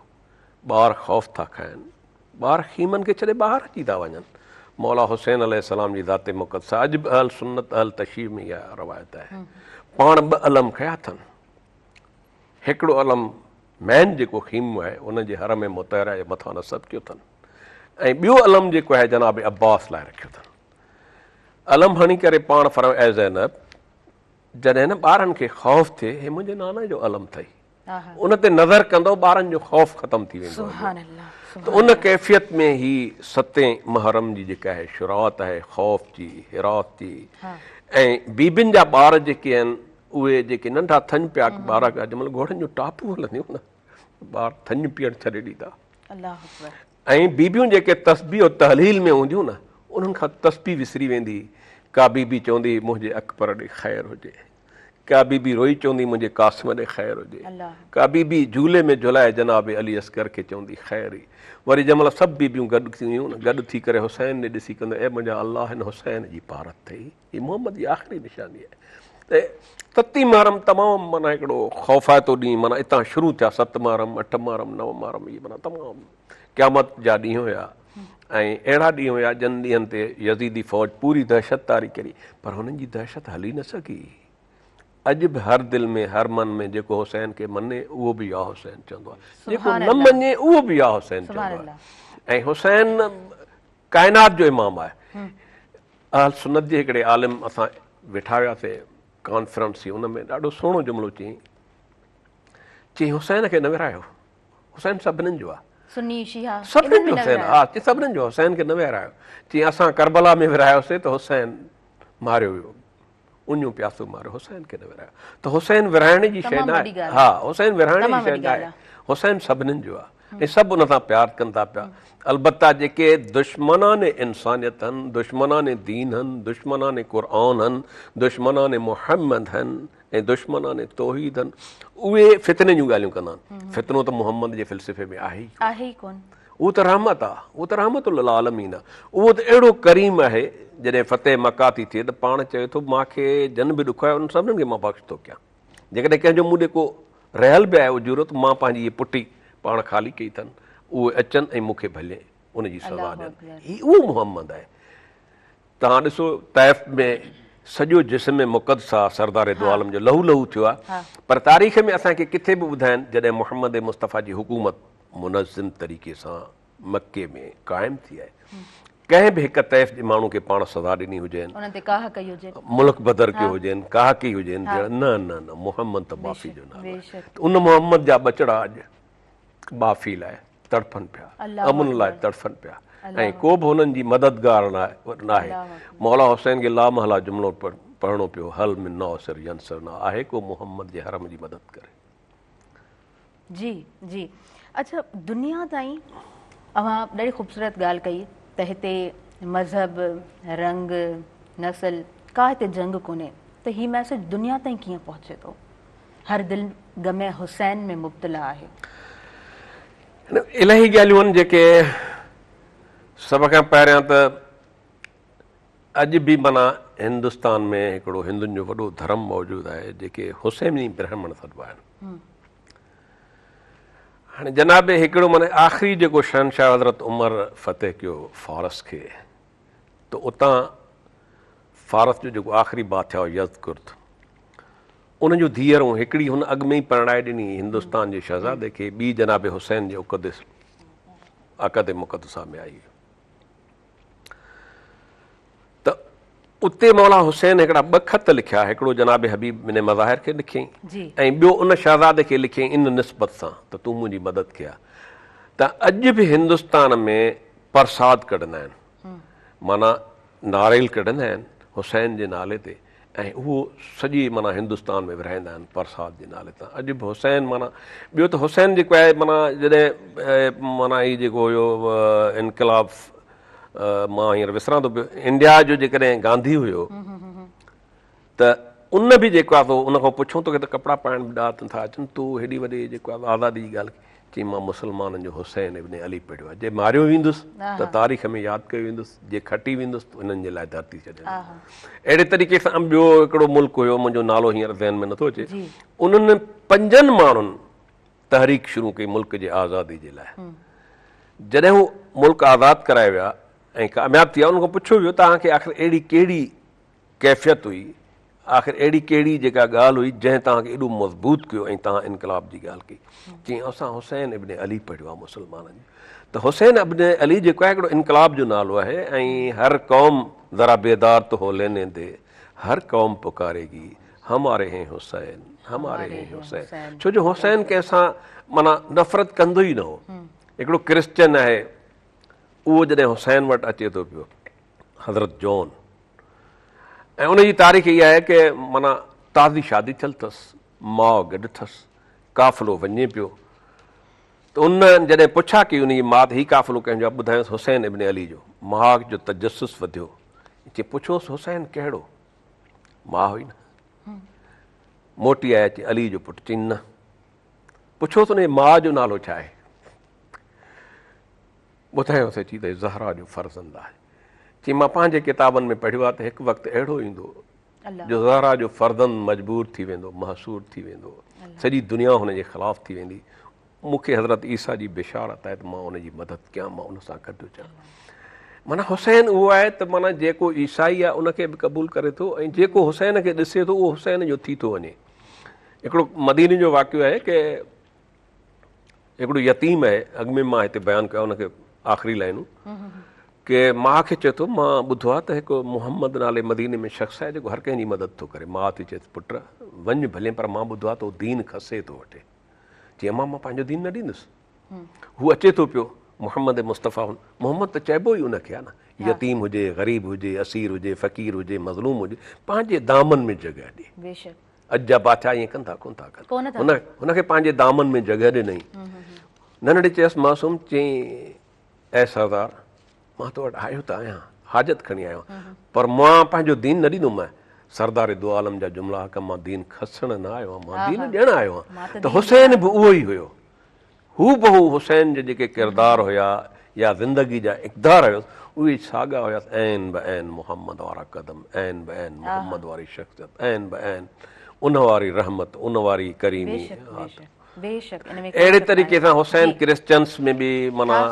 ٻار خوف ٿا کائن ٻار خيمن کي ڇڏي ٻاهر اچي ٿا وڃن. مولا حسين عليه السلام جي ذات مقدسه اڄ به اهل سنت اهل تشيع ۾ اها روايت آهي. پاڻ ٻه علم کنيا اٿن. هڪڙو علم مين جيڪو خيمو آهي ان جي حرم مطهره جي مٿان نصب ڪيو اٿن ۽ ٻيو علم جيڪو آهي جناب عباس لاء رکيو اٿن. علم هڻي ڪري پاڻ فرمايو اي زينب جڏهن نه ٻارن کي خوف ٿئي هي منهنجي نانا جو علم اٿئي. ان تي نظر ڪندؤ ٻارن جو خوف ختم ٿي ويندو ته ان ڪيفيت ۾ هي ستين محرم جي جيڪا آهي شروعات آهي خوف جي حراس جي ۽ بيبين جا ٻار جيڪي آهن اهي جيڪي ننڍا ٿڃ پيا ٻار اڄ مهل گهوڙن جون ٽاپون هلنديون نه ٻار ٿڃ پيئڻ ڇڏي ڏيندا ۽ بيبيون جيڪي تسبيح و تهليل ۾ هونديون نه انهن کان تسبيح وسري ويندي ڪا بيبي چوندي منهنجي اڪبر ڏي خير هجي ڪا بي بي روئي چوندي منهنجي قاسم ڏي خير هجي. ڪا بي بي جهولي ۾ جهلائي جناب علي اصغر کي چوندي خير ئي. وري جنهن مهل سڀ بيبيون گڏ ٿيون نه گڏ ٿي ڪري حسين ڏي ڏسي ڪنديون اي منهنجا الله هن حسين جي پارت ٿئي. هي محمد جي آخري نشاني آهي. ته ستين محرم تمام معنيٰ هڪڙو خوفائتو ڏينهن معنيٰ اتان شروع ٿيا ست محرم اٺ محرم نو محرم اهي معنيٰ تمام قيامت جا ڏينهن هيا ۽ اهڙا ڏينهن هيا جن ڏينهن تي يزيدي فوج پوري دهشت طاري ڪري پر هنن جي دهشت هلي نه سگهي. اڄ به هر دل ۾ هر من ۾ جيڪو حسين کي مڃي اهو به يا حسين چوندو آهي، جيڪو نه مڃي اهو به يا حسين چوندو آهي ۽ حسين ڪائنات جو امام آهي. اهل سنت جي هڪڙي عالم اسان ويٺا هياسي ڪانفرنس ٿي ان ۾ ڏاڍو سهڻو جملو چيائين، چيائين حسين کي نه ورهايو. حسين سڀنين جو آ. سني شيعا سڀنين جو حسين آ چي سڀنين جو حسين کي نه ويهرايو چي اسان ڪربلا ۾ ورهايوسي ته حسين ماريو ويو اڃو پياسو ماريو حسين کي نه ويهرايو ته حسين ورهائڻ جي شيء نه آهي ها حسين ورهائڻ جي شيء نه آهي حسين سڀنين جو آ ۽ سڀ ان سان پيار ڪن ٿا پيا البته جيڪي دشمنان انسانيت هن دشمنان دين هن دشمنان قرآن هن دشمنان محمد هن ۽ دشمنان توحيد آهن اهي فتني جون ڳالهيون ڪندا آهن فتنو ته محمد جي فلسفي ۾ آهي ئي آهي ئي ڪون اهو ته رحمت آهي اهو ته رحمت للعالمين آهي اهو ته اهڙو ڪريم آهي جڏهن فتح مڪه ٿي ٿئي ته پاڻ چوي ٿو مان کي جن به ڏکايو انهن سڀني کي مان بخش ٿو ڪيان جيڪڏهن ڪنهن جو مون ڏي ڪو رهيل به آهي اجورو ته مان پنهنجي هيء پٽي پاڻ خالي ڪئي اٿن اهي اچن ۽ مون کي ڀلي ان جي سزا ڏين هي اهو محمد آهي توهان ڏسو طائف ۾ سڄو جسم مقدسه سردار دو عالم جو لهو لهو ٿيو آهي پر تاريخ ۾ اسان کي ڪٿي به ٻڌائن جڏهن محمد مصطفيٰ جي حڪومت منظم طريقي سان مڪي ۾ قائم ٿي آهي ڪنهن به هڪ طائف جي ماڻهو کي پاڻ سزا ڏني هجين انهن تي ڪاهه ڪئي هجي ملڪ بدر ڪيو هجين ڪاهه ڪئي هجين نه نه نه محمد ته معافي جو نالو آهي ته ان محمد جا ٻچڙا اڄ معافي لاء تڙڦن پيا، امن لاء تڙڦن پيا ۽ ڪو به هنن جي مددگار ناهي. مولا حسين کي لامحاله جملو پڙهڻو پيو، هل من ناصر ينصرنا، آهي ڪو محمد جي حرم جي مدد ڪري. جي جي اڇا دنيا تائين اوهان ڏاڍي خوبصورت ڳالهه ڪئي ته هتي مذهب رنگ نسل ڪا هتي جنگ ڪونهي ته هي ميسيج دنيا تائين ڪيئن پهچي ٿو؟ هر دل غم حسين ۾ مبتلا آهي. الاهي ڳالهيون آهن جيڪي سڀ کان پهريان ته اڄ به معنيٰ هندستان ۾ هڪڙو هندن جو وڏو ڌرم موجود آهي جيڪي حسيني برهمڻ سڏبا آهن. هاڻي جناب هڪڙو معنيٰ آخري جيڪو شهنشاهه حضرت عمر فتح ڪيو فارس کي ته اتان فارس جو جيڪو آخري بادشاهه هو يزدگرد ان جون ڌيئرون هڪڙي هن اڳ ۾ ئي پرڻائي ڏني هندستان جي شهزادي کي، ٻي جناب حسين جي عقد مقدسه ۾ آئي ته اتي مولا حسين هڪڙا ٻه خط لکيا، هڪڙو جناب حبيب بن مظاهر کي لکيائين ۽ ٻيو ان شهزادي کي لکيائين ان نسبت سان ته تون منهنجي مدد ڪيا ته اڄ به هندستان ۾ پرساد ڪڍندا آهن معنيٰ ناريل ڪڍندا آهن حسين جي نالي تي ۽ اهو سڄي معنيٰ هندستان ۾ ورهائيندا آهن پرساد جي نالي تان اڄ به حسين معنيٰ ٻيو ته حسين جيڪو آهي معنيٰ جڏهن معنيٰ هي جيڪو هيو انقلاب مان هينئر وسران ٿو پيو انڊيا جو جيڪڏهن گانڌي هيو ته ان به جيڪو آهي سو ان کان پڇون توکي ته ڪپڙا پائڻ به ڏات نٿا اچن تو هيڏي وڏي جيڪو آهي آزادي جي ڳالهه چيائين مان مسلمانن جو حسين ابن علي پڙهيو آهي، جي ماريو ويندس ته تاريخ ۾ ياد ڪيو ويندس، جي کٽي ويندس ته انهن جي لاء ڌرتي ڇڏيندس. اهڙي طريقي سان ٻيو هڪڙو ملڪ هيو، منهنجو نالو هينئر ذهن ۾ نٿو اچي، انهن پنجن ماڻهن تحريڪ شروع ڪئي ملڪ جي آزادي جي لاء. جڏهن هو ملڪ آزاد ڪرائي ويا ۽ ڪامياب ٿي ويا، انهن کان پڇيو ويو توهان کي آخر اهڙي ڪهڙي ڪيفيت هئي، آخر اهڙي ڪهڙي جيڪا ڳالهه هئي جنهن توهان کي ايڏو مضبوط ڪيو ۽ توهان انقلاب جي ڳالهه ڪئي؟ چيائين اسان حسين ابن علي پڙهيو آهي مسلمانن جو ته حسين ابن علي جيڪو آهي هڪڙو انقلاب جو نالو آهي ۽ هر قوم ذرا بيدار تو هو ليني the هر قوم پڪاري گي هماري هين حسين هماري هين حسين ڇو جو حسين ڪنهن سان معنيٰ نفرت ڪندو ئي نه هو. هڪڙو ڪرسچن آهي اهو جڏهن حسين وٽ اچي ٿو پيو حضرت جون ۽ ان جي تاريخ اها آهي ڪه معنيٰ تازي شادي ٿيل اٿس، ماء گڏ اٿس، قافلو وڃي پيو ته ان جڏهن پڇا ڪئي ان جي ماء ته هي قافلو ڪنهن جو آهي؟ ٻڌايس حسين ابن علي جو. ماء جو تجسس وڌيو، چي پڇوس حسين ڪهڙو؟ ماء هئي نه. موٽي آيا چي علي جو پٽ، چي نه. پڇوس ان جي ماء جو نالو ڇا آهي؟ ٻڌايوسين چي ته هي زهرا جو فرزند آهي. چي مان پنهنجي ڪتابن ۾ پڙهيو آهي ته هڪ وقت اهڙو ايندو جو زهرا جو فرزند مجبور ٿي ويندو، محصور ٿي ويندو، سڄي دنيا هن جي خلاف ٿي ويندي. مون کي حضرت عيسيٰ جي بشارت آهي ته مان ان جي مدد ڪيان، مان ان سان گڏ هجان. معنيٰ حسين اهو آهي ته معنيٰ جيڪو عيسائي آهي ان کي به قبول ڪري ٿو ۽ جيڪو حسين کي ڏسي ٿو اهو حسين جو ٿي ٿو وڃي. هڪڙو مديني جو واقعو آهي ڪه هڪڙو يتيم آهي، اڳ ۾ مان هتي بيان ڪيو ان کي آخري لائنون ڪه ماء کي چئي ٿو مان ٻڌو آهي ته هڪ محمد نالي مديني ۾ شخص آهي جيڪو هر ڪنهن جي مدد ٿو ڪري. ماء ٿي چئيس پٽ وڃ ڀلي پر مان ٻڌو آهي ته هو دين کسي ٿو وٺي. چي امان مان پنهنجو دين نه ڏيندس. هو اچي ٿو پيو محمد مصطفيٰ هن محمد ته چئبو ئي ان کي آهي نه يتيم هجي غريب هجي اسير هجي فقير هجي مظلوم هجي پنهنجي دامن ۾ جڳهه ڏي. بيشڪ. اڄ جا بادشاهه ائين ڪن ٿا ڪونه ٿا ڪن. هن هن کي پنهنجي دامن ۾ جڳهه ڏنائين. ننڍڙي چيس معصوم چيائين اي سردار مان تو وٽ آيو ته آهيان حاجت کڻي آيو آهيان پر مان پنهنجو دين نه ڏيندومانء. سردار دو عالم جا جملا ڪه مان دين کسڻ نه آيو آهيان مان دين ڏيڻ آيو آهيان ته حسين به اهو ئي هيو. هو بهو حسين جا جيڪي ڪردار هيا يا زندگي جا اقدار هيس اهي ساڳا هيس عين به عين محمد وارا قدم عين به عين محمد واري شخصيت عين به عين ان واري رحمت ان واري ڪريمي اهڙي طريقي سان حسين ڪرسچنس ۾ به معنيٰ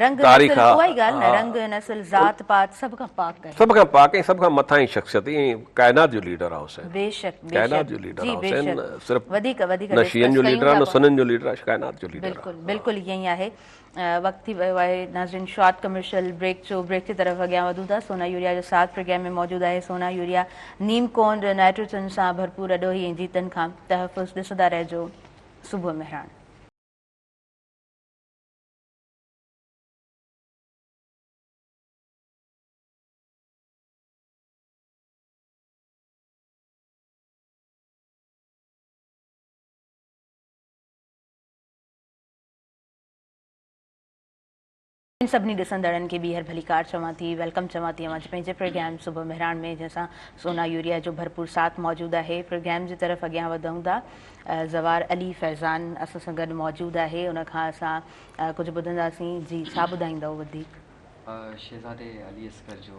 رنگ نسل اها ئي ڳالهه نه رنگ نسل ذات پات سڀ کان پاڪ آهي. سڀ کان پاڪ ۽ سڀ کان مٿاهين شخصيت ۽ ڪائنات جو ليڊر آهي حسين. بيشڪ بيشڪ ڪائنات جو ليڊر جي آهي حسين بيشڪ صرف وڌيڪ وڌيڪ نه شيعن ڊسڪس جو ڪيون ليڊر ٿا آهي نه پوء سنن جو ليڊر آهي ڪائنات جو ليڊر بلڪل آهي. بلڪل ائين ئي آهي وقت ٿي ويو آهي ناظرين شارٽ ڪمرشل بريڪ جو بريڪ جي طرف اڳيان وڌون ٿا سونا يوريا جو ساٿ پروگرام ۾ موجود آهي سونا يوريا نيم ڪونڊ نائٽروجن سان ڀرپور اڏوهي ۽ جيتن کان تحفظ ڏسندا رهجو صبح مهراڻ. سڀني ڏسندڙن کي ٻيهر ڀليڪار چوان ٿي welcome چوان ٿي اوهان جي پنهنجي پروگرام صبح مهراڻ ۾ جنهن سان سونا يوريا جو ڀرپور ساٿ موجود آهي پروگرام جي طرف اڳيان وڌون ٿا زوار علي فيضان اسان سان گڏ موجود آهي ان کان اسان ڪجهه ٻڌنداسين جي ڇا ٻڌائيندؤ وڌيڪ. شهزادي علي اصغر جو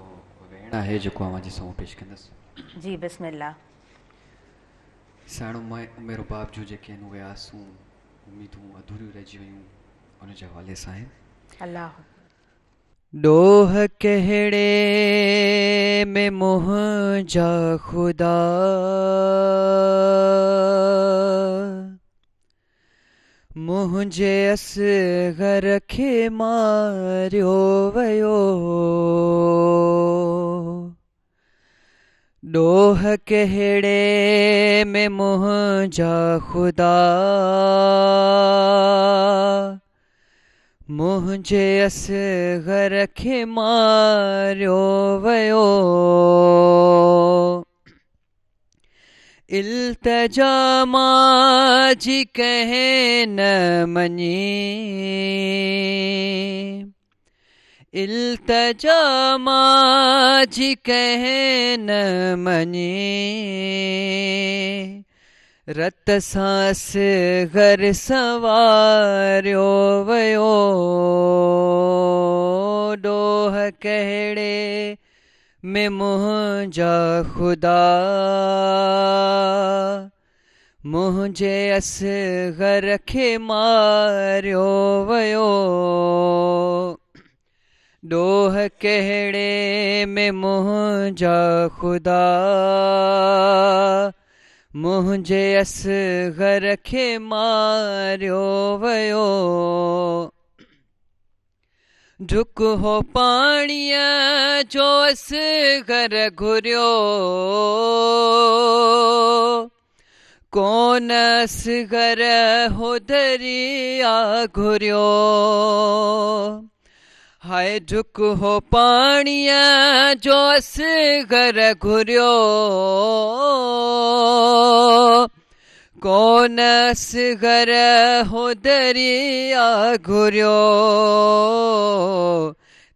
ويڻ آهي جيڪو اوهان جي سامهون پيش ڪندس. جي بسم الله. سائڻ ام رباب جون جيڪي آهن اهي آسون اميدون اڌوريون رهجي ويون ان جي حوالي سان آهن. الله اڪبر. ڏوهه ڪهڙي ۾ منهنجا خدا. منهنجي اصغر کي ماريو ويو. ڏوهه ڪهڙي ۾ منهنجا خدا. منهنجي اصغر کي ماريو ويو. التجا مان جي ڪنهن نه مڃي التجا مان جي ڪنهن نه مڃي. رت سان اصغر سنواريو ويو. ڏوهه ڪهڙي ۾ منهنجا خدا، منهنجي اصغر کي ماريو ويو. ڏوهه ڪهڙي ۾ منهنجا خدا، منهنجي اصغر کي ماريو ويو. ڍڪ هو پاڻيءَ جو اصغر گهريو، ڪونه اصغر هو دريا گهريو. هاءِ ڍڪ هو پاڻيءَ جو اصغر گهريو، ڪونه اصغر هو دريا گهريو.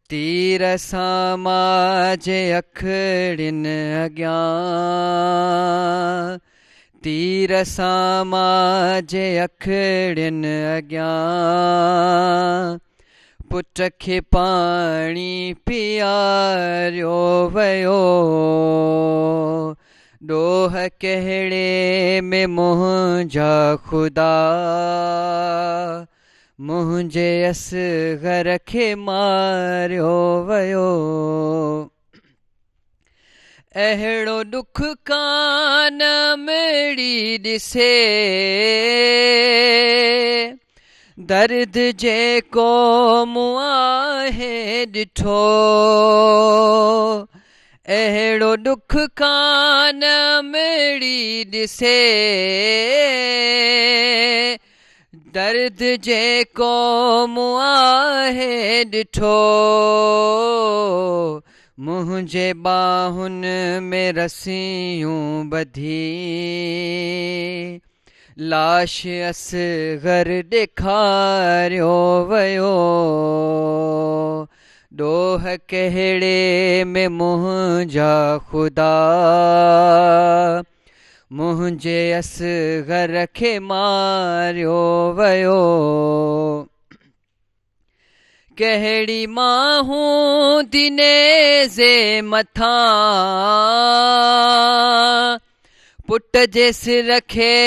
تير سان مان جي اکڙين اڳيان، تير سان مان جي اکڙين اڳيان، پٽ کي پاڻي پياريو ويو. ڏوهه ڪهڙي ۾ منهنجا خدا، منهنجي اصغر کي ماريو ويو. اهڙو ڏک ڪانه مڙي ڏسي، درد جيڪو مون آهي ڏٺو. اهڙو ڏک ڪانه مڙي ڏسي، درد جيڪو مون آهي ڏٺو. منهنجي ٻانهن ۾ رسيون ٻڌي، لاش اصغر ڏيکاريو ويو. ڏوهه ڪهڙي ۾ منهنجا خدا، منهنجي اصغر کي ماريو ويو. ڪهڙي مان هوندي نيزي مٿان، پٽ جي سر کي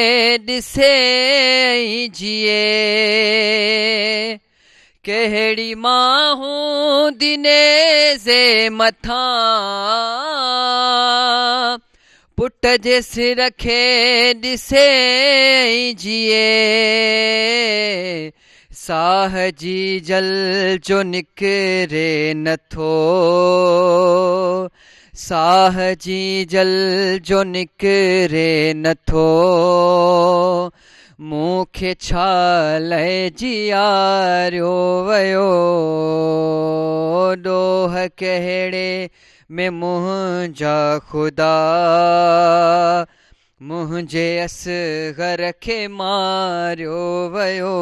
ڏسي ۽ جيئي. ڪهڙي مان هوندي نيزي مٿان، پٽ جي سر کي ڏسي ۽ جيئي. ساهه جي جل جو نڪري نٿو، ساهه جي جل جو نڪري نٿو. مون کي ڇا لاءِ جياريو ويو. ڏوهه ڪهڙي ۾ منهنجا خدا، منهنجي اصغر کي ماريو ويو.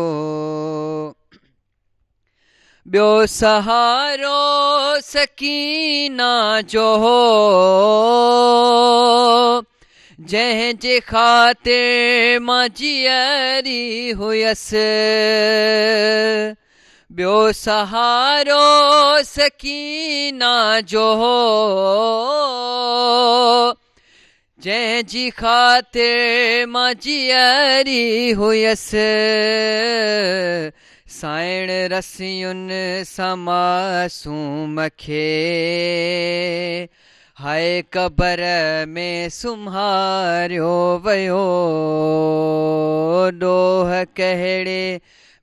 ٻيو سهارو سڪينا جو هو، جنهن جي خاطر مان جيئري هيس. ٻيو سهارو سڪينا جو هو، جنهن جي خاطر مان جيئري هيس. سائڻ رسين سان معصوم کي هاءِ قبر ۾ سمهاريو ويو. ڏوهه ڪهڙي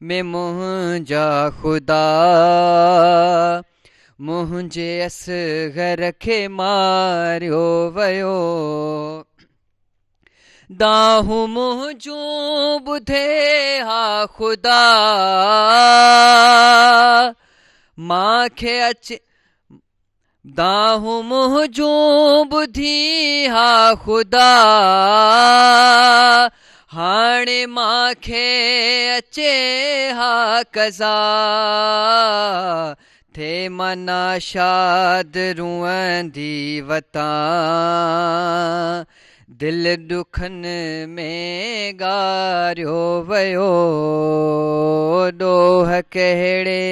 ۾ منهنجا خدا، منهنجي اصغر کي ماريو ويو. دانهون منهنجون ٻڌي ها خدا، مان کي اچي دانهون منهنجون ٻڌي ها خدا، هاڻي مان کي اچي ها قضا. ٿئي منا شاد روئندي وتان، دل ڏکن ۾ ڳاريو ويو، ڏوهه ڪهڙي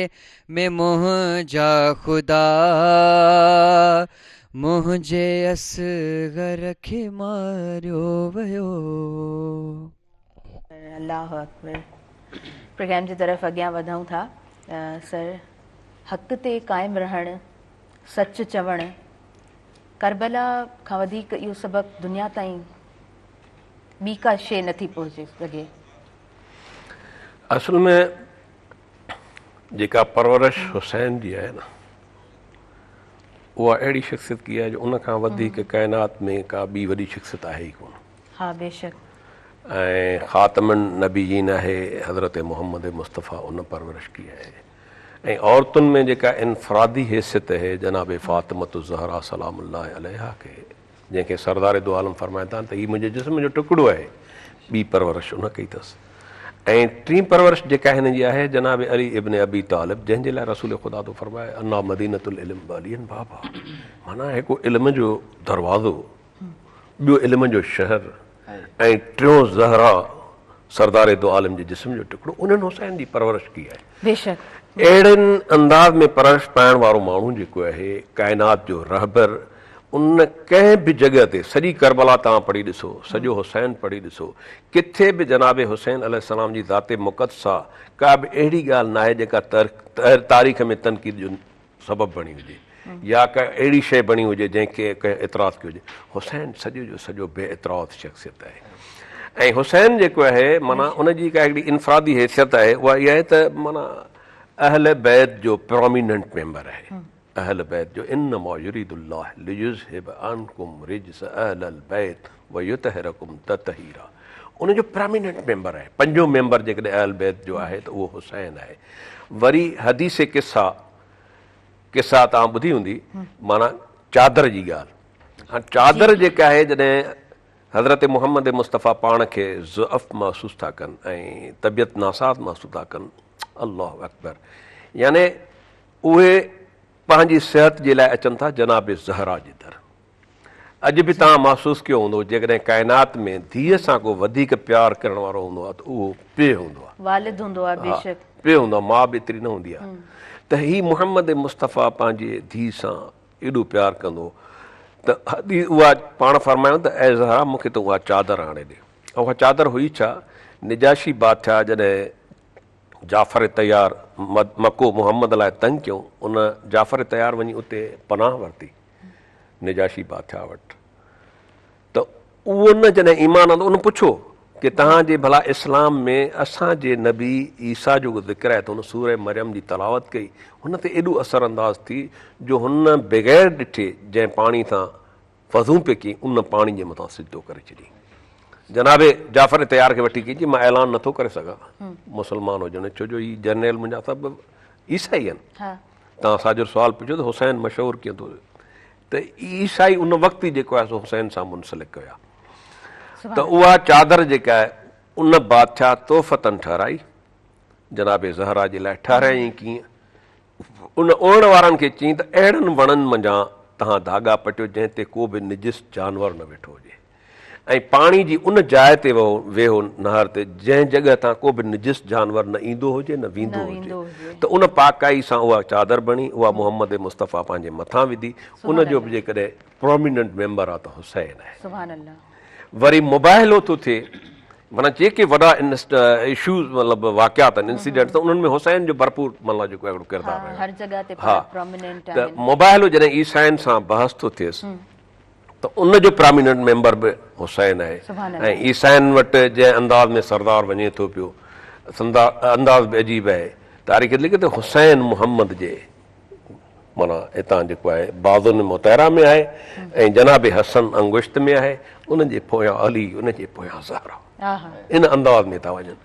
۾ منهنجا خدا، منهنجي اصغر کي ماريو ويو. الله اڪبر پروگرام جي طرف اڳيان وڌون ٿا سر حق تي قائم رهڻ سچ چوڻ ڪربلا کان وڌيڪ اهو سبق دنيا تائين ٻي ڪا شيء نٿي پهچي سگهي. اصل ۾ جيڪا پرورش حسين جي آهي نه اها اهڙي شخصيت ڪئي آهي جو ان کان وڌيڪ ڪائنات ۾ ڪا ٻي وڏي شخصيت آهي ئي ڪونه. ها بيشڪ. ۽ خاتم النبيين آهي حضرت محمد مصطفيٰ ان پرورش ڪئي آهي. ۽ عورتن ۾ جيڪا انفرادي حيثيت اهي جناب فاطمة الزهراء سلام الله عليها کي جنهن کي سردار دو عالم فرمائن ٿا ته هي منهنجي جسم جو ٽڪڙو آهي ٻي پرورش ان ڪئي اٿس ۽ ٽين پرورش جيڪا هن جي آهي جناب علي ابن ابي طالب جنهن جي لاء رسول خدا ٿو فرمائي انا مدينة العلم وعلي بابها معنيٰ هڪ علم جو دروازو ٻيو علم جو شهر ۽ ٽيون زهرا سردار دو عالم جي جسم جو ٽڪڙو انهن حسين جي پرورش ڪئي آهي. بيشڪ. اهڙن انداز ۾ پرورش پائڻ وارو ماڻهو جيڪو آهي ڪائنات جو رهبر ان ڪنهن به جڳهه تي سڄي ڪربلا توهان پڙهي ڏسو سڄو حسين پڙهي ڏسو ڪٿي به جناب حسين عليه السلام جي ذات مقدسه ڪا به اهڙي ڳالهه ناهي جيڪا تاريخ ۾ تنقيد جو سبب بڻي هجي يا ڪا اهڙي شيء بڻي هجي جنهن کي ڪنهن اعتراض ڪيو هجي. حسين سڄو جو سڄو بي اعتراض شخصيت آهي ۽ حسين جيڪو آهي معنيٰ ان جي ڪا هڪڙي انفرادي حيثيت آهي اها اها آهي ته معنيٰ اهل بيت جو پراميننٽ ميمبر آهي. اهل بيت جو انما يريد الله ليذهب عنڪم رجس اهل البيت ويطهرڪم تطهيرا ان جو پراميننٽ ميمبر آهي. پنجون ميمبر جيڪڏهن اهل بيت جو آهي ته اهو حسين آهي. وري حديث قصا قصا توهان ٻڌي هوندي معنيٰ چادر جي ڳالهه هاڻ چادر جيڪا آهي جڏهن حضرت محمد مصطفيٰ پاڻ کي ضعف محسوس ٿا ڪن ۽ طبيعت ناساز محسوس ٿا ڪن الله اڪبر يعني اهي پنهنجي صحت جي لاء اچن ٿا جناب زهرا جي در اڄ به توهان محسوس ڪيو هوندو جيڪڏهن ڪائنات ۾ ڌيء سان ڪو وڌيڪ پيار ڪرڻ وارو هوندو آهي ته اهو پيء هوندو آهي. والد هوندو آهي بيشڪ. ها پيء هوندو آهي ماء به ايتري نه هوندي آهي ته هي محمد مصطفيٰ پنهنجي ڌيء سان ايڏو پيار ڪندو هو ته اها پاڻ فرمايو ته اي زهرا مون کي تون اها چادر آڻي ڏي ۽ اها چادر هئي ڇا نجاشي بادشاهه جڏهن جعفر طيار مڪو محمد لاء تنگ ڪيو ان جعفر طيار وڃي اتي پناهه ورتي نجاشي بادشاهه وٽ ته ان جڏهن ايمان آندو ان پڇيو ڪي توهان جي ڀلا اسلام ۾ اسان جي نبي عيسيٰ جو ذڪر آهي ته هن سورة مريم جي تلاوت ڪئي هن تي ايڏو اثر انداز ٿي جو هن بغير ڏٺي جنهن پاڻي سان وضو پئي ڪئي ان پاڻي جي مٿان سجدو ڪري ڇڏي جناب جعفر طيار کي وٺي ڪي مان اعلان نٿو ڪري سگهان مسلمان هجڻ ڇو جو هي جرنيل منهنجا سڀ عيسائي آهن توهان ساجر سوال پڇيو ته حسين مشهور ڪيئن ٿو ته عيسائي ان وقت ئي جيڪو آهي سو حسين سان منسلڪ هيا ته اها چادر جيڪا آهي ان بادشاهه تحفتن ٺهرائي جناب زهرا جي لاء ٺهرايائين ڪيئن ان اڻڻ وارن کي چيائين ته اهڙن وڻن منجهان توهان ڌاڳا پٽيو جنهن تي ڪو به نجس جانور نه ويٺو هجي ۽ پاڻي جي ان جاء تي ويهو نهر تي جنهن جڳهه تان ڪو به نجس جانور نه ايندو هجي نه ويندو هجي ته ان پاڪائي سان اها چادر بڻي اها محمد مصطفيٰ پنهنجي مٿان وڌي ان جو به جيڪڏهن پروميننٽ ميمبر آ ته حسين آهي وري مباهلو ٿو ٿئي معنيٰ جيڪي وڏا اشوز مطلب واقعات آهن انسيڊنٽس انهن ۾ حسين جو ڀرپور مطلب جيڪو هڪڙو ڪردار رهيو ها ته مباهلو جڏهن عيسائين سان بحث ٿو ٿئيس ته ان جو پراميننٽ ميمبر به حسين آهي ۽ عيسائين وٽ جنهن انداز ۾ سردار وڃي ٿو پيو انداز به عجيب آهي تاريخ لکي ته حسين محمد جي معنيٰ هتان جيڪو آهي بازن مطهره ۾ آهي ۽ جناب حسن انگشت ۾ آهي ان جي پويان علي ان جي پويان زهرا ان انداز ۾ ٿا وڃن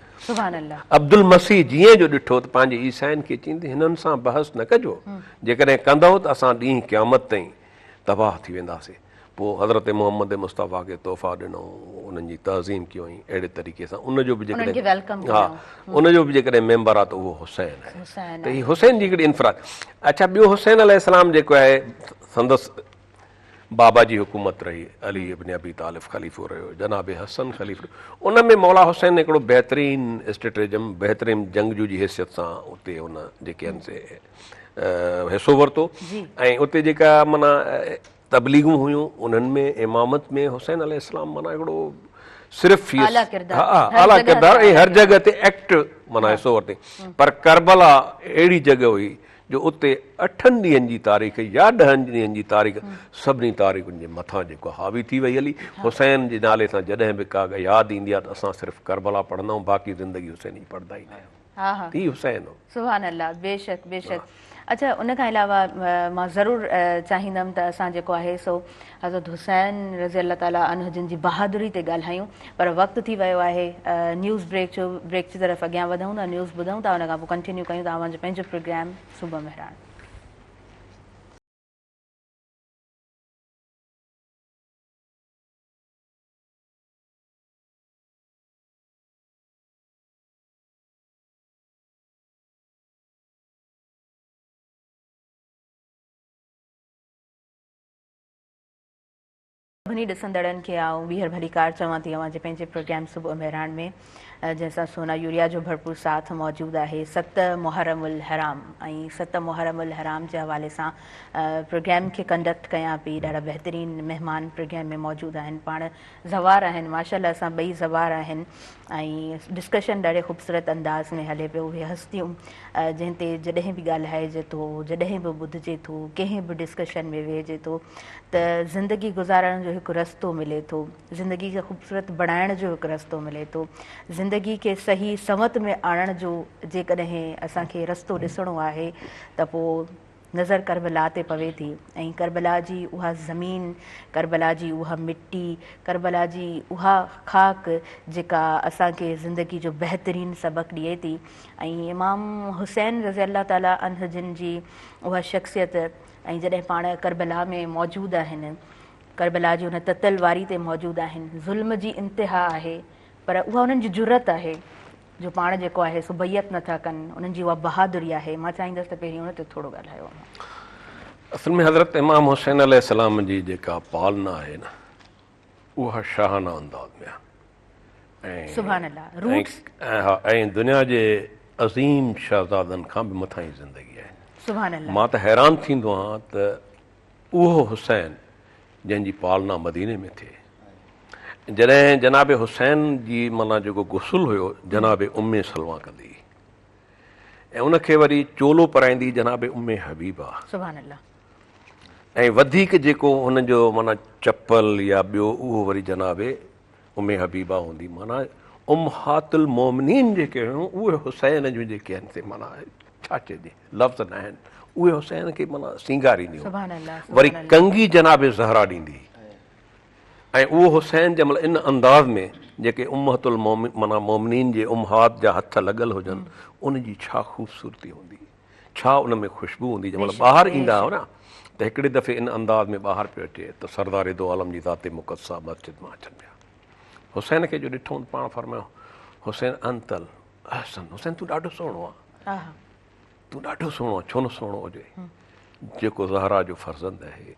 عبدالمسيح جيئن جو ڏٺو ته پنهنجي عيسائين کي چيائين ته هنن سان بحث نه ڪجو جيڪڏهن ڪندؤ ته اسان ڏينهن قيامت تائين تباهه ٿي وينداسين. پوء حضرت محمد مصطفيٰ کي تحفا ڏنائون، انهن جي تعظيم ڪيائين، اهڙي طريقي سان ان جو به جيڪڏهن ها ان جو به جيڪڏهن ميمبر آهي ته اهو حسين آهي ته هي حسين جي هڪڙي انفراد اڇا ٻيو حسين عليه السلام جيڪو آهي سندس بابا جي حڪومت رهي، علي ابن ابي طالب خليفو رهيو، جناب حسن خليفو رهيو، ان ۾ مولا حسين هڪڙو بهترين اسٽريٽجم، بهترين جنگجو جي حيثيت سان اتي ان جيڪي آهن سي حصو ورتو ۽ اتي جيڪا معنيٰ تبليغون هيون انهن ۾ امامت ۾ حسين عليه السلام معنيٰ هڪڙو صرف اعليٰ ڪردار اعليٰ ڪردار ۽ هر جڳهه تي ايڪٽ معنيٰ حصو ورتي پر ڪربلا اهڙي جڳهه هئي جو اتي اٺن ڏينهن جي تاريخ يا ڏهن ڏينهن جي تاريخ سڀني تاريخن جي مٿان جيڪو حاوي ٿي وئي هلي. حسين جي نالي سان جڏهن به ڪا ياد ايندي آهي ته اسان صرف ڪربلا پڙهندا آهيون باقي زندگي حسين جي پڙهندا ئي نه آهيون. هي حسين هو. سبحان الله بيشڪ بيشڪ. اڇا ان کان علاوه مان ضرور چاهيندم ته اسان جيڪو آهي سو حضرت حسين رضي الله تعالٰي عنه جن جي بهادري تي ڳالهايون پر وقت ٿي ويو آهي نيوز بريڪ جو بريڪ جي طرف اڳيان وڌون ٿا نيوز ٻڌون ٿا ان کان پوء ڪنٽينيو ڪيون ٿا اوهان جو پنهنجو پروگرام صبح مهراڻ. سڀني ڏسندڙن کي آئون ٻيهر ڀليڪار چوان ٿي اوهان جي پنهنجي پروگرام صبح مهراڻ ۾ جنهن سان سونا يوريا جو ڀرپور ساٿ موجود آهي ست محرم الحرام ۽ ست محرم الحرام جي حوالي سان پروگرام کي ڪنڊڪٽ ڪيان پئي ڏاڍا بهترين مهمان پروگرام ۾ موجود آهن پاڻ زوار آهن ماشاءالله اسان ٻئي زوار آهن ۽ ڊسڪشن ڏاڍي خوبصورت انداز ۾ هلي پيو اهي هستيون جنهن تي جڏهن به ڳالهائجي ٿو جڏهن به ٻڌجي ٿو ڪنهن به ڊسڪشن ۾ ويهجي ٿو ته زندگي گذارڻ جو هڪ رستو ملي ٿو زندگي کي خوبصورت بڻائڻ جو هڪ رستو ملي ٿو زندگي کي صحيح سمت ۾ آڻڻ جو جيڪڏهن اسان کي رستو ڏسڻو آهي ته پوء نظر ڪربلا تي پوي ٿي ۽ ڪربلا جي اها زمين، ڪربلا جي اها مٽي، ڪربلا جي اها خاڪ جيڪا اسان کي زندگي جو بهترين سبق ڏئي ٿي ۽ امام حسين رضي الله تعالٰي عنه جن جي اها شخصيت ۽ جڏهن پاڻ ڪربلا ۾ موجود آهن، ڪربلا جي ان تتل واري تي موجود آهن، ظلم جي انتها آهي پر اها انهن جي جرئت آهي جو پاڻ جيڪو آهي سو بيعت نه ٿا ڪن، انهن جي اها بهادري آهي. مان چاهيندس ته پهرين ان تي ٿورو ڳالهايو اوهان. اصل ۾ حضرت امام حسين عليه السلام جي جيڪا پالنا آهي نه اها شاهانه انداز ۾ آهي سبحان الله روٽس ۽ ها ۽ دنيا جي عظيم شهزادن کان به مٿانهين زندگي آهي. سبحان الله. مان ته حيران ٿيندو آهيان ته اهو حسين جنهن جي پالنا مديني ۾ ٿئي. جڏهن جناب حسين جي معنيٰ جيڪو غسل هيو جناب ام سلمه ڪندي هئي ۽ ان کي وري چولو پرائيندي جناب ام حبيبه. سبحان الله. ۽ وڌيڪ جيڪو هن جو معنيٰ چپل يا ٻيو اهو وري جناب ام حبيبه هوندي معنيٰ امهات المومنين جيڪي هيون اهي حسين جون جيڪي آهن سي معنيٰ ڇا چئجي لفظ نه آهن اهي حسين کي معنيٰ سينگارينديون وري ڪنگي جناب زهرا ڏيندي ۽ اهو حسين جنهن مهل ان انداز ۾ جيڪي امهات المومن معنيٰ مومنين جي امهات جا هٿ لڳل هجن ان جي ڇا خوبصورتي هوندي ڇا ان ۾ خوشبو هوندي جنهن مهل ٻاهر ايندا هئا نه ته هڪڙي دفعي ان انداز ۾ ٻاهر پيو اچي ته سردار دو عالم جي ذات مقدسه مسجد مان اچن پيا حسين کي جو ڏٺو ته پاڻ فرمايو حسين انت الاحسن حسين تون ڏاڍو سهڻو آ تون ڏاڍو سهڻو آ ڇو نه سهڻو هجي جيڪو زهرا جو فرزند آهي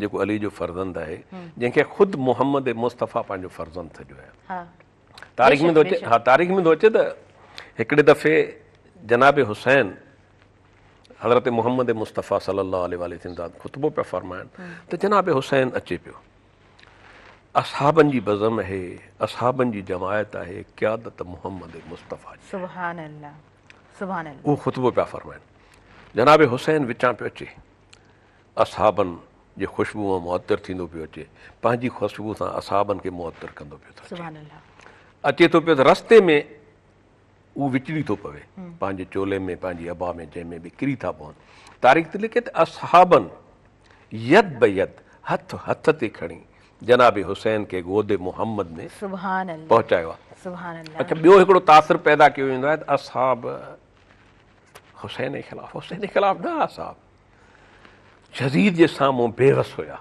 جيڪو علي جو فرزند آهي جنهن کي خود محمد مصطفيٰ پنهنجو فرزند سڏيو آهي تاريخ ۾ ٿو اچي ها تاريخ ۾ ٿو اچي ته هڪڙي دفعي جناب حسين حضرت محمد مصطفيٰ صلي الله عليه وآله وسلم خطبو پيا فرمائن ته جناب حسين اچي پيو اصحابن جي بزم آهي اصحابن جي جماعت آهي قيادت محمد مصطفيٰ جي سبحان الله سبحان الله اهو خطبو پيا فرمائن جناب حسين وچان پيو اچي اصحابن جي خوشبو مان معطر ٿيندو پيو اچي، پنهنجي خوشبو سان اصحابن کي معطر ڪندو پيو ٿو اچي. اچي ٿو پيو ته رستي ۾ هو وچڙي ٿو پوي، پنهنجي چولي ۾ پنهنجي عبا ۾ جنهن ۾ به ڪري ٿا پون. تاريخ ٿي لکي ته اصحابن يد به يد هٿ هٿ تي کڻي جناب حسين کي گود محمد ۾ پهچايو آهي. اڇا ٻيو هڪڙو تاثر پيدا ڪيو ويندو آهي ته اصحاب حسين جي خلاف، حسين جي خلاف نه اصحاب يزيد جي سامهون بيوس هيا.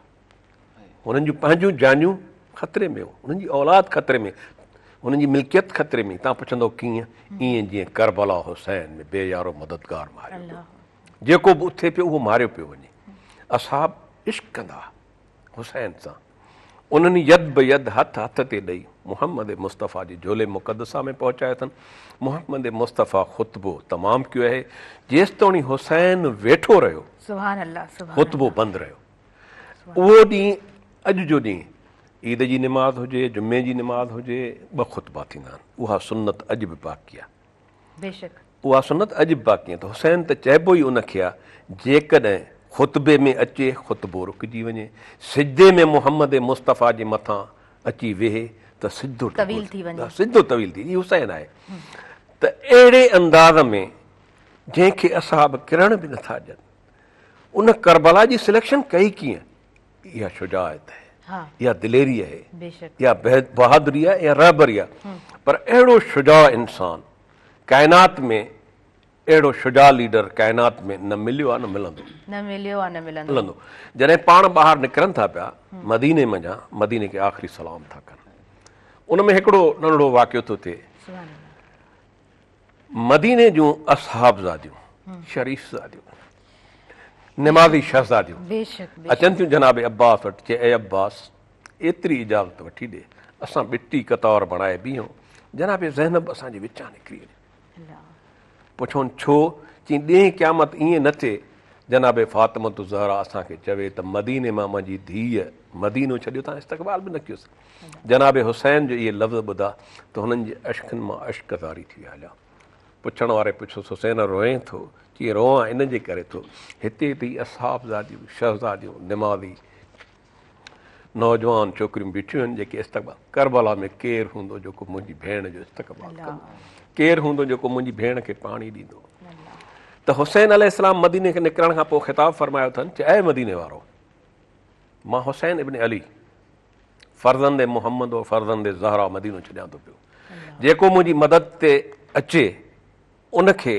هنن جون پنهنجون جانيون خطري ۾ هيون، هنن جي اولاد خطري ۾، هنن جي ملڪيت خطري ۾. تان پڇندو ڪيئن؟ ائين جيئن ڪربلا حسين ۾ بي يارو مددگار ماريو ويو. جيڪو به اٿي پيو اهو ماريو پيو وڃي. اصحاب عشق ڪندا. حسين سان انهن يد به يد هٿ هٿ تي ڏئي محمد مصطفيٰ جي جهولي مقدسه ۾ پهچايو اٿن. محمد مصطفيٰ خطبو تمام ڪيو آهي. جيستوڻي حسين ويٺو رهيو خطبو بند رهيو. اهو ڏينهن اڄ جو ڏينهن عيد جي نماز هجي جمعي جي نماز هجي ٻه خطبا ٿيندا آهن. اها سنت اڄ به باقي آهي. بيشڪ. اها سنت اڄ به باقي آهي ته حسين ته چئبو ئي ان کي آهي جيڪڏهن خطبي ۾ اچي خطبو رڪجي وڃي، سجدي ۾ محمد مصطفيٰ جي مٿان اچي ويهي ته سجدو طويل ٿي وڃي. سجدو طويل ٿي وڃي. هي حسين آهي ته اهڙي انداز ۾ جنهن کي اصحاب ڪرڻ به نٿا ڏين ان ڪربلا جي سليڪشن ڪئي ڪيئن؟ اها شجاعت آهي، اها دليري آهي، اها بهادري آهي، اها رهبري آهي. پر اهڙو شجاع انسان ڪائنات ۾ اهڙو شجاع ليڊر ڪائنات ۾ نه مليو آهي نه ملندو. نه مليو آهي نه ملندو. جڏهن پاڻ ٻاهر نڪرن ٿا پيا مديني منجهان مديني کي آخري سلام ٿا ڪن. ان ۾ هڪڙو ننڍڙو واقعو ٿو ٿئي. مديني جون اصحاب زاديون، شريف زاديون، نمازي شهزاديون اچن ٿيون جناب عباس وٽ، چي اي عباس ايتري اجازت وٺي ڏي اسان ٻٽي قطار بڻائي بيهون، جناب زينب اسان جي وچان نڪري وڃي. پڇون ڇو؟ چي ڏينهن قيامت ائين نه ٿئي جناب فاطمة الزهرا اسان کي چوي ته مديني مان منهنجي ڌيء مدينو ڇڏيو تان استقبال به نه ڪيوس. جناب حسين جو اهي لفظ ٻڌا ته هنن جي اشڪن مان اشڪ جاري ٿي ويا هليا. پڇڻ واري پڇيس حسين روئين ٿو؟ چي روئان ان جي ڪري ٿو هتي ته هي اصحاب زاديون، شهزاديون، نمازي نوجوان ڇوڪريون بيٺيون آهن جيڪي استقبال ڪربلا ۾ ڪير هوندو جيڪو منهنجي ڀيڻ جو استقبال ڪندو؟ ڪير هوندو جيڪو منهنجي ڀيڻ کي پاڻي ڏيندو؟ ته حسين عليه السلام مديني کي نڪرڻ کان پوء خطاب فرمايو اٿن چي اي مديني وارو مان حسين ابن علي فرزند محمد و فرزند زهرا مدينو ڇڏيان ٿو پيو جيڪو منهنجي مدد تي اچي ان کي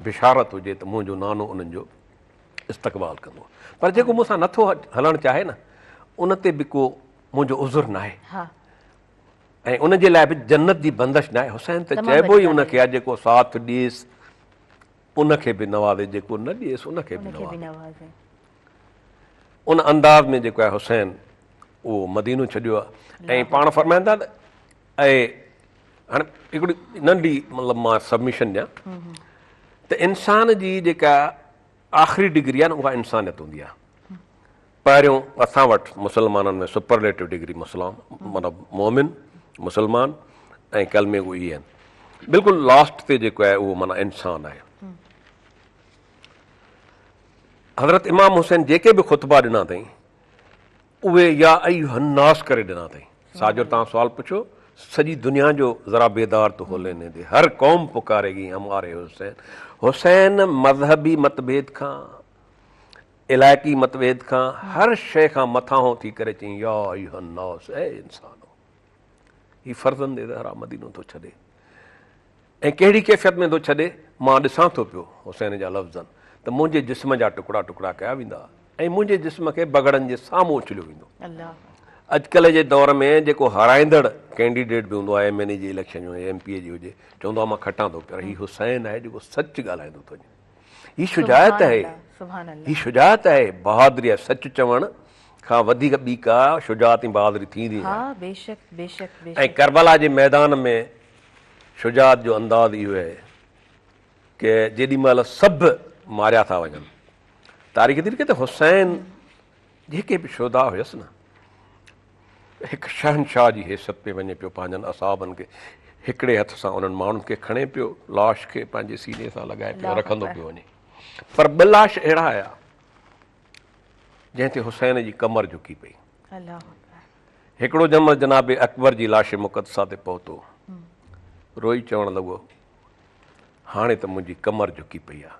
بشارت هجي ته منهنجو نانو انهن جو استقبال ڪندو پر جيڪو مون سان نٿو هلڻ چاهي نه ان تي به ڪو منهنجو عذر ناهي ۽ ان جي لاء به جنت جي بندش ناهي. حسين ته چئبو ئي ان کي آهي جيڪو ساٿ ڏيس ان کي به نوازي جيڪو نه ڏيس ان کي به نوازي. ان انداز ۾ جيڪو آهي حسين اهو مدينو ڇڏيو آهي ۽ پاڻ فرمائن ٿا ته اي هاڻي هڪڙي ننڍي مطلب مان سبمشن ڏيان ته انسان جي جيڪا آخري ڊگري آهي نه اها انسانيت هوندي آهي. پهريون اسان وٽ مسلمانن ۾ سپرليٽو ڊگري مسلام مطلب مومن، مسلمان ۽ ڪلمي گو اهي آهن. بلڪل لاسٽ تي جيڪو آهي اهو معنيٰ انسان آهي. حضرت امام حسين جيڪي به خطبا ڏنا اٿئي اهي يا ايها الناس ڪري ڏنا اٿئي. ساجر توهان سوال پڇيو سڄي دنيا جو ذرا بيدار تو هو ليني the هر قوم پڪاري گي هماري حسين. حسين مذهبي متڀيد کان علائقي متڀيد کان هر شيء کان مٿانهون ٿي ڪري چيائين يا ايها الناس اي انسانو هي فرزند زهرا مدينو ٿو ڇڏي ۽ ڪهڙي ڪيفيت ۾ ٿو ڇڏي مان ڏسان ٿو پيو حسين جا لفظ ته منهنجي جسم جا ٽڪڙا ٽڪڙا ڪيا ويندا ۽ منهنجي جسم کي بگهڙن جي سامهون اڇليو ويندو. اڄڪلهه جي دور ۾ جيڪو هارائيندڙ ڪينڊيڊيٽ به هوندو آهي ايم اين اي جي اليڪشن جو ايم پي اي جي هجي چوندو آهي مان کٽان ٿو پر هي حسين آهي جيڪو سچ ڳالهائيندو ٿو وڃي. هي شجاعت آهي هي شجاعت آهي بهادري آهي سچ چوڻ کان وڌيڪ ٻي ڪا شجاعت ۽ بهادري ٿيندي ناهي. ۽ ڪربلا جي ميدان ۾ شجاعت جو انداز اهو آهي ڪه جيڏي مهل سڀ ماريا ٿا وڃن تاريخ ٿي لکي ته حسين جيڪي به شهداء هيس نه هڪ شهنشاهه جي حيثيت ۾ وڃي پيو پنهنجن اصحابن کي هڪڙي هٿ سان انهن ماڻهن کي کڻي پيو لاش کي پنهنجي سيني سان لڳائي پيو رکندو پيو وڃي پر ٻه لاش اهڙا آيا جنهن تي حسين جي ڪمر جهڪي پئي هڪڙو جمع جناب اڪبر جي لاش مقدسه تي پهتو روئي چوڻ لڳو هاڻي ته منهنجي ڪمر جهڪي پئي آهي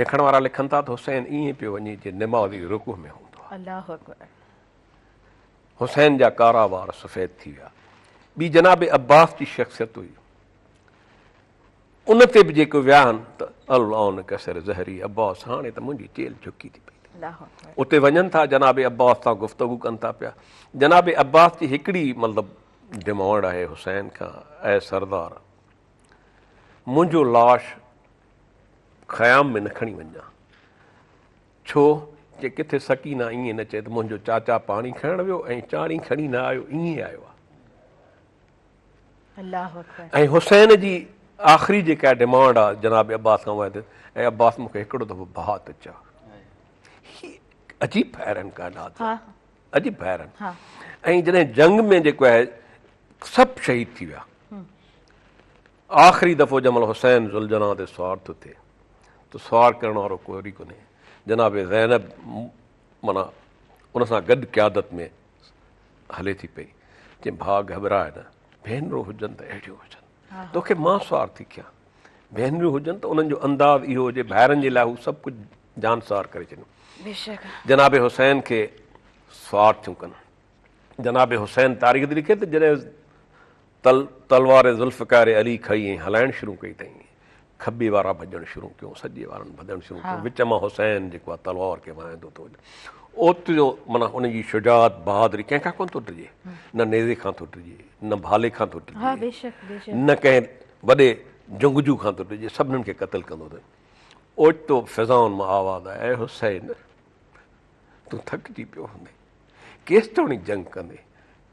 لکڻ وارا لکن ٿا ته حسين ائين پيو وڃي جيئن نمازي رڪوع ۾ هوندو آهي. الله اڪبر. حسين جا ڪارا وار سفيد ٿي ويا. ٻي جناب عباس جي شخصيت هئي. ان تي به جيڪي ويا آهن ته الان ڪسر ظهري عباس هاڻي ته منهنجي چيلهه جهڪي ٿي پئي. اتي وڃن ٿا جناب عباس سان گفتگو ڪن ٿا پيا. جناب عباس جي هڪڙي مطلب ڊمانڊ آهي حسين کان اي سردار منهنجو لاش خيام ۾ نه کڻي وڃجان. ڇو؟ چي ڪٿي سڪينه ائين نه چئي ته منهنجو چاچا پاڻي کڻڻ ويو ۽ چاڻي کڻي نه آيو ائين آيو آهي. الله اڪبر. ۽ حسين جي آخري جيڪا ڊمانڊ آ جناب عباس کان اها ته اي عباس مون کي هڪڙو دفعو ڀاء ته چئه. هي عجيب ڀائر آهن ڪائنات جا. عجيب ڀائر آهن. ۽ جڏهن جنگ ۾ جيڪو آهي سڀ شهيد ٿي ويا. آخري دفعو جنهن مهل حسين ذوالجناح تي سوار ٿو ٿئي ته سوار ڪرڻ وارو ڪو ئي ڪونهي. جناب زينب معنيٰ ان سان گڏ قيادت ۾ هلي ٿي پئي. چيائين ڀاء گهٻراء نه، ڀينرون هجن ته اهڙيون هجن. توکي مان سوار ٿي ڪيان. ڀينرون هجن ته انهن جو انداز اهو هجي، ڀائرن جي لاء هو سڀ ڪجهه جان سوار ڪري ڇڏين. جناب حسين کي سوار ٿيون ڪن. جناب حسين تاريخ ٿي لکي ته جڏهن تلوار ذوالفقار علي کئي ۽ هلائڻ شروع ڪئي ته ائين کٻي وارا ڀڄڻ شروع ڪيو، سڄي وارن ڀڄڻ شروع ڪيو، وچ مان حسين جيڪو آهي تلوار کي وهائيندو ٿو وڃي. اوترو معنيٰ ان جي شجاعت، بهادري ڪنهن کان ڪونه ٿو ڊڄي، نه نيزي کان ٿو ڊڄي، نه ڀالي کان ٿو ڊڄي، نه ڪنهن وڏي جنگجو کان ٿو ڊڄي، سڀنن کي قتل ڪندو ٿو وڃي. اوچتو فضائن مان آواز آيو، اي حسين! تون ٿڪجي پيو هوندين، ڪيستوڻي جنگ ڪندين،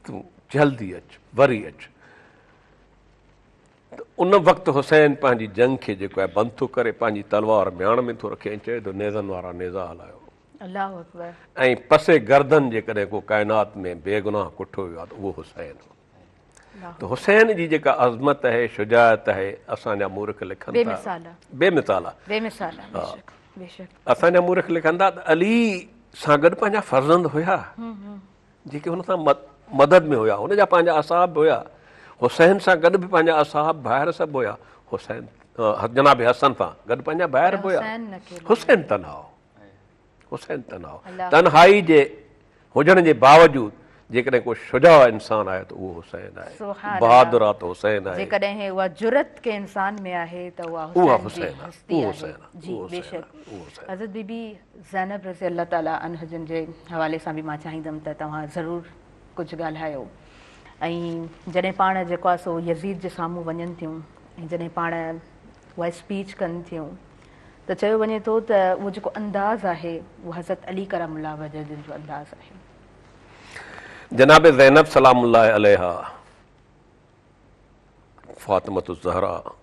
تون جلدي اچ، وري اچ. ته ان وقت حسين پنهنجي جنگ کي جيڪو آهي بند ٿو ڪري، پنهنجي تلوار مياڻ ۾ ٿو رکي ۽ چئي ٿو نيزن وارا نيزا هلايو. الله اڪبر. ۽ پسي گردن جيڪڏهن ڪو ڪائنات ۾ بيگناهه ڪٺو ويو آهي ته اهو حسين هو. ته حسين جي جيڪا عظمت آهي، شجاعت آهي، اسان جا مورخ لکن ٿا. بي مثال آهي. بي مثال آهي. بيشڪ بيشڪ. اسان جا مورخ لکن ٿا ته علي سان گڏ پنهنجا فرزند هيا جيڪي هن سان مدد ۾ هيا، هن جا پنهنجا اصحاب به هيا، حسين سان گڏ به پنهنجا اصحاب ڀائر سڀ هيا، حسين جناب حسن سان گڏ پنهنجا ڀائر به هيا، حسين تنها هو. حسين تنها هو. تنهائي جي هجڻ جي باوجود جيڪڏهن ڪو شجاع انسان آهي ته اهو حسين آهي. بهادر آهي ته حسين آهي. جيڪڏهن اها جرئت ڪنهن انسان ۾ آهي ته اها حسين جي هستي آهي. جي بيشڪ. حضرت بي بي زينب رضي الله تعالٰي عنه جن جي حوالي سان به مان چاهيندم ته توهان ضرور ڪجهه ڳالهايو ۽ جڏهن پاڻ جيڪو آهي سو يزيد جي سامهون وڃن ٿيون ۽ جڏهن پاڻ اها اسپيچ ڪن ٿيون ته چيو وڃي ٿو ته اهو جيڪو انداز آهي اهو حضرت علي ڪرم الله وجهه جن جو انداز آهي. جناب زينب سلام الله عليها فاطمة الزهراء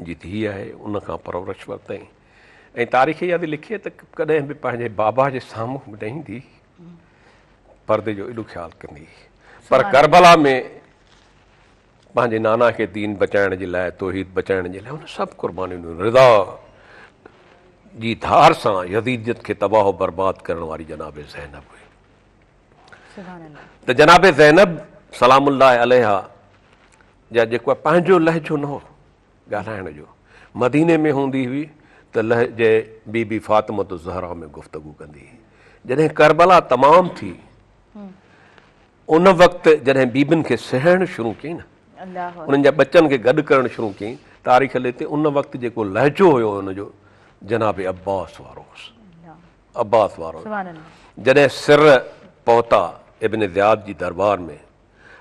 جي ڌيء آهي ان کان پرورش ورتائين ۽ تاريخ اها ٿي لکي ته ڪڏهن به پنهنجي بابا جي سامهون به نه ايندي پردي جو ايڏو خيال ڪندي پر ڪربلا ۾ پنهنجي نانا کي دين بچائڻ جي لاء، توحيد بچائڻ جي لاء هن سڀ قربانيون ڏنيون. رضا جي ڌار سان يزيديت کي تباهه و برباد ڪرڻ واري جناب زينب هئي. ته جناب زينب سلام الله عليها جا جيڪو پنهنجو لهجو نه هو ڳالهائڻ جو، مديني ۾ هوندي هئي ته لهجي بي بي فاطمة الزهرا ۾ گفتگو ڪندي هئي. جڏهن ڪربلا تمام ٿي ان وقت جڏهن بيبين کي سهيڙڻ شروع ڪيائين نه، انهن جا ٻچن کي گڏ ڪرڻ شروع ڪيائين، تاريخ لکي ٿي ان وقت جيڪو لهجو هيو ان جو جناب عباس وارو هوس. عباس وارو. جڏهن سر پهتا ابن زياد جي دربار ۾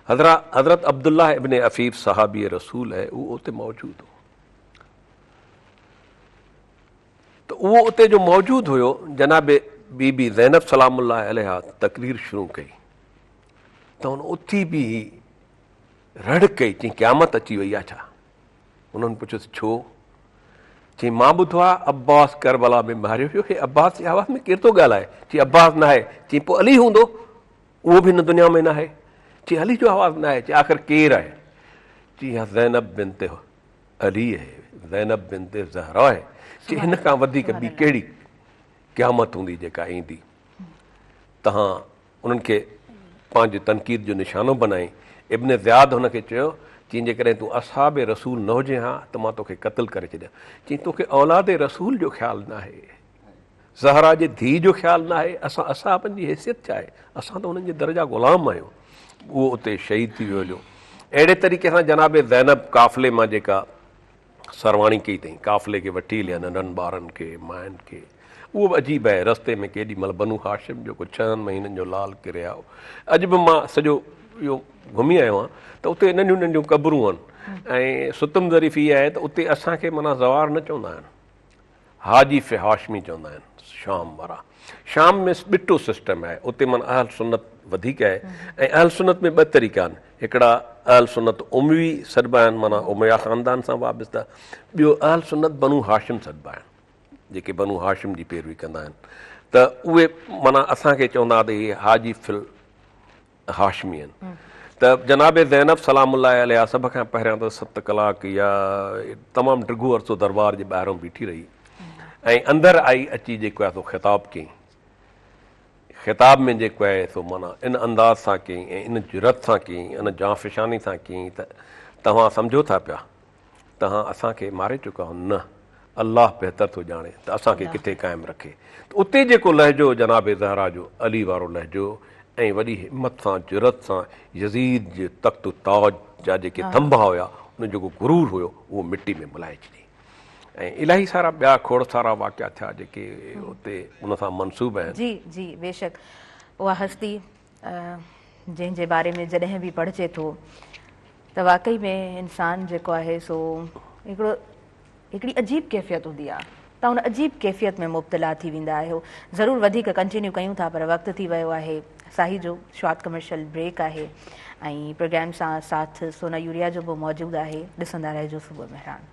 حضرت عبدالله ابن عفيف صحابي رسول آهي اهو اتي موجود هو. ته اهو اتي جو موجود هيو، جناب بي بي زينب سلام الله عليها تقرير شروع ڪئي ته هن اٿي بيهي رڙ ڪئي، چيائين قيامت اچي وئي آهي ڇا؟ انهن پڇيس ڇو؟ چيائين مان ٻڌو آهي عباس ڪربلا ۾ ماريو ويو، هي عباس جي آواز ۾ ڪير ٿو ڳالهائي؟ چيائين عباس ناهي، چيائين پوء علي هوندو، اهو به هن دنيا ۾ ناهي، چيائين علي جو آواز ناهي، چيائين آخر ڪير آهي؟ چيائين اها زينب بنت علي آهي، زينب بنت زهرا آهي، چي هن کان وڌيڪ ٻي ڪهڙي قيامت هوندي جيڪا ايندي. تهان انهن کي پنهنجي تنقيد جو نشانو بنائين. ابن زياد هن کي چيو، چيائين جيڪڏهن تون اصحاب رسول نه هجين ها ته مان توکي قتل ڪري ڇڏيان. چيائين توکي اولاد رسول جو خيال ناهي. زهرا جي ڌيء جو خيال ناهي، اسان اصحابن جي حيثيت ڇا آهي؟ اسان ته انهن جي در جا غلام آهيون. اهو اتي شهيد ٿي ويو هليو. اهڙي طريقي سان جناب زينب قافلي مان جيڪا سرواڻي ڪئي اٿئين، قافلي کي وٺي هليا ننڍن ٻارن کي، ماين کي. اهو به عجيب آهي، رستي ۾ ڪيڏي مهل بنو هاشم جو ڪو ڇهن مهينن جو لال ڪري آيو. اڄ به مان سڄو اهو گهمي آيو آهيان ته اتي ننڍيون ننڍيون قبرون آهن ۽ ستم ظريفي اها آهي ته اتي اسان کي معنيٰ زوار نه چوندا آهن. حاجي في هاشمي چوندا آهن شام وارا. شام ۾ ٻٽو سسٽم آهي، اتي معنيٰ اهل سنت وڌيڪ آهي ۽ اهل سنت ۾ ٻه طريقا آهن، هڪڙا اهل سنت اموي سڏبا آهن معنيٰ اميه خاندان سان وابسته، ٻيو اهل سنت بنو هاشم سڏبا آهن جيڪي بنو هاشم جي پيروي ڪندا آهن ته اهي معنيٰ اسان کي چوندا ته هي حاجي في هاشمي آهن ته جناب زينب سلام الله عليها سڀ کان پهريان ته ست ڪلاڪ يا تمام ڊگهو عرصو دربار جي ٻاهران بيٺي رهي ۽ اندر آئي اچي جيڪو آهي سو خطاب ڪيائين خطاب ۾ جيڪو آهي سو معنيٰ ان انداز سان ڪيائين ۽ ان جرئت سان ڪيائين ان جانفشاني سان ڪيائين ته توهان سمجهو ٿا پيا توهان اسان کي ماري چڪا آهيو، نه، الله بهتر ٿو ڄاڻي ته اسان کي ڪٿي قائم رکي. ته اتي جيڪو لهجو جناب زهرا جو علي وارو لهجو ۽ وڏي همت سان جرئت سان يزيد جي تخت و تاج جا جيڪي ٿنڀا هيا ان جو جيڪو غرور هيو اهو مٽي ۾ ملائي ڇڏيائين ۽ الاهي سارا ٻيا کوڙ سارا واقعا ٿيا جيڪي اتي ان سان منسوب آهن. جي جي بيشڪ اها هستي جنهن جي باري ۾ جڏهن به پڙهجي ٿو ته واقعي ۾ انسان جيڪو آهي سو هڪڙو هڪڙي عجيب ڪيفيت هوندي آهي تان ان عجيب ڪيفيت ۾ مبتلا ٿي ويندا آهيو ضرور وڌيڪ ڪنٽينيو ڪيون ٿا پر وقت ٿي ويو آهي ساهي جو شارٽ ڪمرشل بريڪ آهي ۽ پروگرام سان ساٿ سونا يوريا جو به موجود آهي ڏسندا رهجو صبح مهراڻ.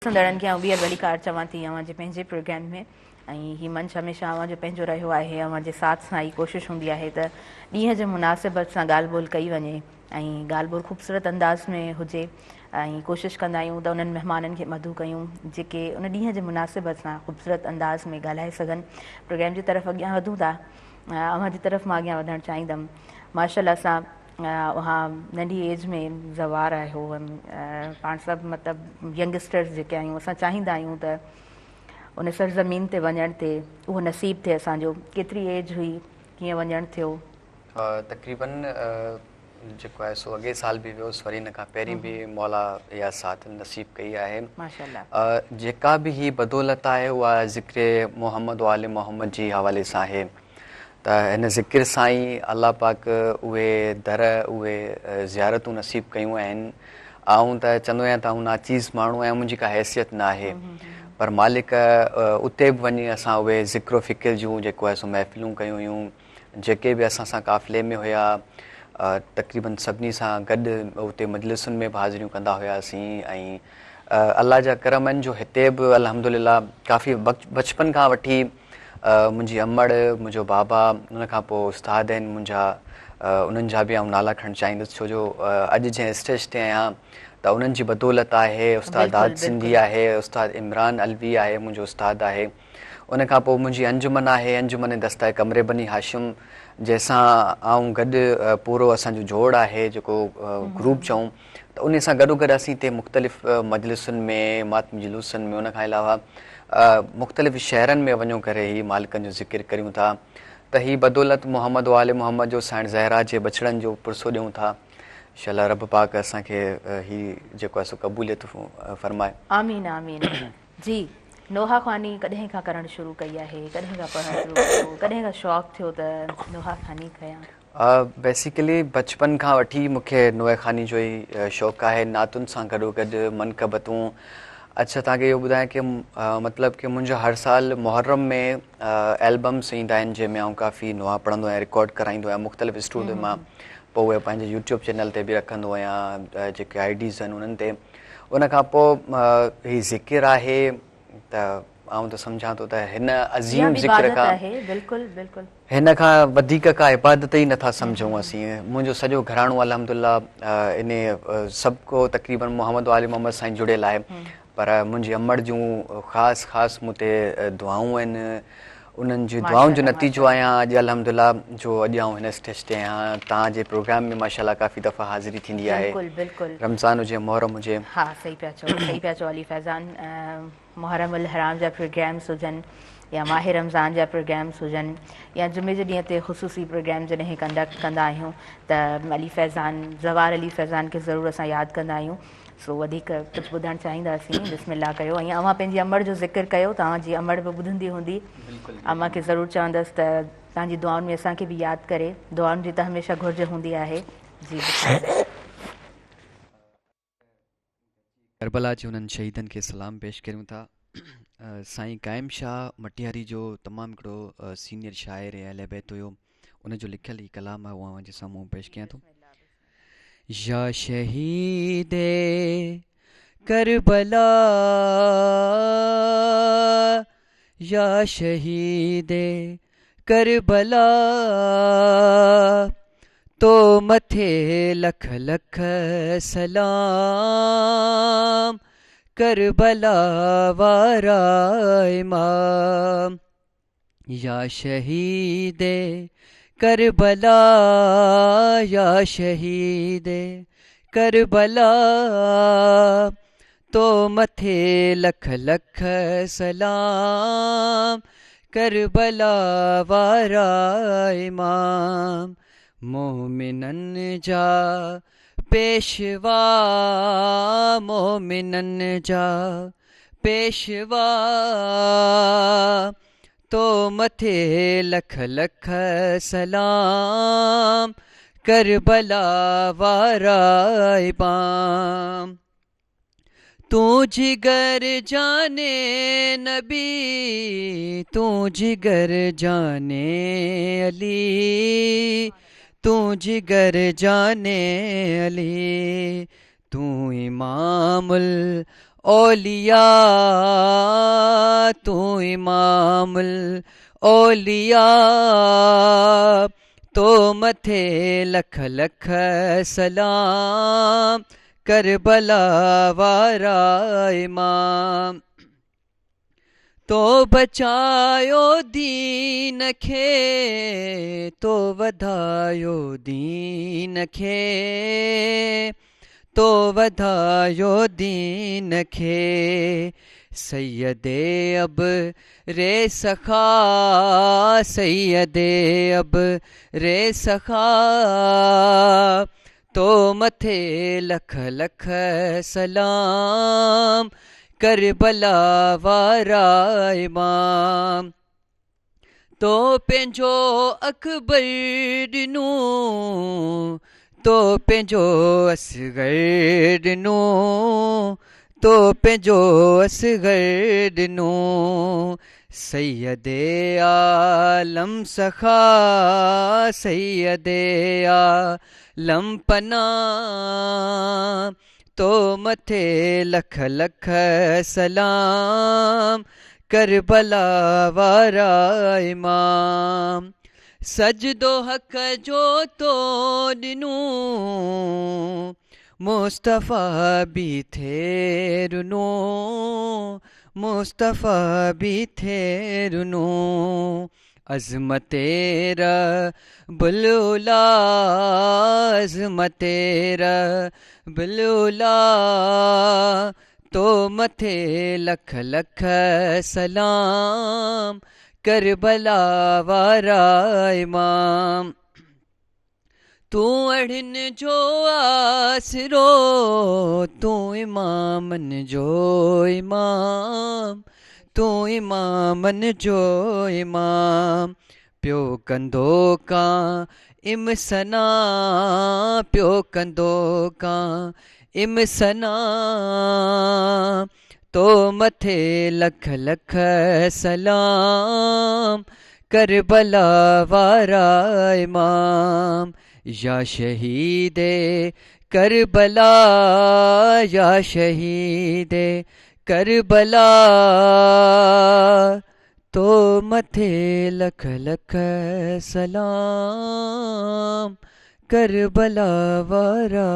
ڏسندڙن کي آئون ٻيهر ڀليڪار چوان ٿي اوهان جي پنهنجي پروگرام ۾ ۽ هي منچ هميشه اوهان جو پنهنجو رهيو آهي اوهان جي ساٿ سان ئي ڪوشش هوندي آهي ته ڏينهن جي مناسبت سان ڳالهه ٻولهه ڪئي وڃي ۽ ڳالهه ٻولهه خوبصورت انداز ۾ هجي ۽ ڪوشش ڪندا آهيون ته انهن مهمانن کي مدعو ڪيون جيڪي ان ڏينهن جي مناسبت سان خوبصورت انداز ۾ ڳالهائي سگهن پروگرام جي طرف اڳيان وڌون ٿا اوهان جي طرف مان اڳيان وڌڻ چاهيندم ماشاء الله سان اوهان ننڍي ايج ۾ زوار آهيو پاڻ سڀ مطلب ينگسٽرز جيڪي آهيون اسان چاهيندا آهيون ته ان سرزمين تي وڃڻ تي اهو نصيب ٿئي اسان جو ڪيتري ايج هئي ڪيئن وڃڻ ٿيو؟ تقريبن جيڪو آهي سو اڳئين سال به ويوس وري ان کان پهرين به مولا اها ساعت نصيب ڪئي آهي ماشاءالله جيڪا به هي بدولت آهي اها ذڪر محمد و آل محمد جي حوالي سان آهي ته هن ذڪر سان ئي الله پاڪ اهي در اهي زيارتون نصيب ڪيون آهن آئون ته چوندو آهيان ته آئون ناچيز ماڻهو آهيان منهنجي ڪا حيثيت نه آهي پر مالڪ اتي به وڃي اسان اهي ذڪر و فڪر جون جيڪو آهي سو محفلون ڪيون هيون جيڪي به اسان سان قافلي ۾ هيا تقريبن سڀني سان گڏ اتي مجلسن ۾ به حاضريون ڪندا هياسين ۽ الله جا ڪرم آهن جو هتي به الحمدلله ڪافي بچپن کان وٺي منهنجي امڙ منهنجو بابا ان کان پوء استاد آهن منهنجا انهن جا به آئون نالا کڻڻ چاهيندس ڇو جو اڄ جنهن اسٽيج تي آهيان ته انهن جي بدولت آهي استاد داد سنڌي آهي استاد عمران علوي آهي منهنجو استاد آهي ان کان پوء منهنجي انجمن آهي انجمن دسته قمر بني هاشم جنهن سان آئون گڏ پورو اسان جو جوڙ آهي جيڪو گروپ چئون ته ان سان گڏو گڏ اسين هتي مختلف مجلسن ۾ ماتمي جلوسن ۾ ان کان علاوه مختلف شهرن ۾ وڃو ڪري هي مالڪن جو ذڪر ڪريون ٿا ته هي بدولت محمد و آل محمد جو سائڻ زهرا جي ٻچڙن جو پرسو ڏيون ٿا انشاء الله رب پاڪ اسان کي هي جيڪو آهي سو قبوليت فرمائي. آمين آمين جي نوحه خواني ڪڏهن کان ڪرڻ شروع ڪئي آهي ڪڏهن کان پڙهڻ شروع ڪيو ڪڏهن کان شوق ٿيو ته نوحه خواني ڪيان. بيسيڪلي بچپن کان وٺي مون کي نوحه خواني جو ئي شوق آهي نعتن سان گڏو گڏ منقبتون اڇا توهان کي اهو ٻڌايان ڪي مطلب ڪي منهنجو هر سال محرم ۾ البمس ايندا آهن جنهن ۾ آئون ڪافي نوحا پڙهندو آهيان رڪارڊ ڪرائيندو آهيان مختلف اسٽوڊيو مان پوء اهي پنهنجي يوٽيوب چينل تي به رکندو آهيان جيڪي I Ds آهن انهن تي ان کان پوء هي ذڪر آهي ته آئون ته سمجهان ٿو ته هن عظيم ذڪر کان بلڪل بلڪل هن کان وڌيڪ ڪا عبادت ئي نٿا سمجهون اسين منهنجو سڄو گهراڻو الحمدلله ان سڀ ڪو تقريبن محمد وآل محمد سان جڙيل آهي پر منهنجي امڙ جون خاص خاص مون تي دعائون آهن انهن جي دعائن جو نتيجو آهيان اڄ الحمدلله جو اڄ آئون هن اسٽيج تي آهيان توهان جي پروگرام ۾ ماشاءالله ڪافي دفعا حاضري ٿيندي آهي بلڪل بلڪل رمضان هجي محرم هجي ها صحيح پيا چئو صحيح پيا چئو علي فيضان محرم الحرام جا پروگرامس هجن يا ماه رمضان جا پروگرامس هجن يا جمعي جي ڏينهن تي خصوصي پروگرام جڏهن ڪنڊڪٽ ڪندا آهيون ته علي فيضان زوار علي فيضان کي ضرور اسان ياد ڪندا آهيون. سو وڌيڪ ڪجهه ٻڌڻ چاهينداسين بسم الله ڪيو ۽ اوهان پنهنجي امڙ جو ذڪر ڪيو توهان جي امڙ به ٻڌندي هوندي امان کي ضرور چوندس ته توهان جي دعائن ۾ اسان کي به ياد ڪري دعائن جي ته هميشه گهرج هوندي آهي جي بسم الله. ڪربلا جي انهن شهيدن کي سلام پيش ڪريون ٿا سائين قائم شاهه مٽياري جو تمام هڪڙو سينيئر شاعر ۽ اهل بيت هيو ان جو لکيل هي ڪلام آهي اهو اوهان جي سامهون پيش ڪيان ٿو يا شهيد ڪربلا يا شهيد ڪربلا تو مٿي لک لک سلام ڪربلا وارا امام يا شهيد ڪربلا يا شهيد ڪربلا تو مٿي لک لک سلام ڪربلا وارا امام مومنن جا پيشوا مومنن جا پيشوا تو مٿي لک لک سلام ڪربلا وارا امام تون جگر جاني نبي تون جگر جاني علي تون جگر جاني علي تون امام الاولياء تون امام الاولياء تو مٿي لک لک سلام ڪربلا وارا امام تو بچايو دين کي تو وڌايو دين کي تو وڌايو دين کي سيد اب ري سخا سيد اب ري سخا تو مٿي لک لک سلام ڪربلا وارا امام تو پنهنجو اڪبر ڏنو تو پنهنجو اصغر ڏنو تو پنهنجو اصغر ڏنو سيد عالم سخا سيد عالم پنا تو مٿي لک لک سلام ڪربلا وارا امام سجدو حق جو تو ڏنو مصطفيٰ به ٿي رنو مصطفيٰ به ٿي رنو عظمت رب العلا عظمت رب العلا تو مٿي لک لک سلام ڪربلا وارا امام تون اڙين جو آسرو تون امامن جو امام تون امامن جو امام پيو ڪندو ڪان ام ثنا پيو ڪندو ڪان ام ثنا تو مٿي لک لک سلام ڪربلا وارا امام يا شهيد ڪربلا يا شهيد ڪربلا تو مٿي لک لک سلام ڪربلا وارا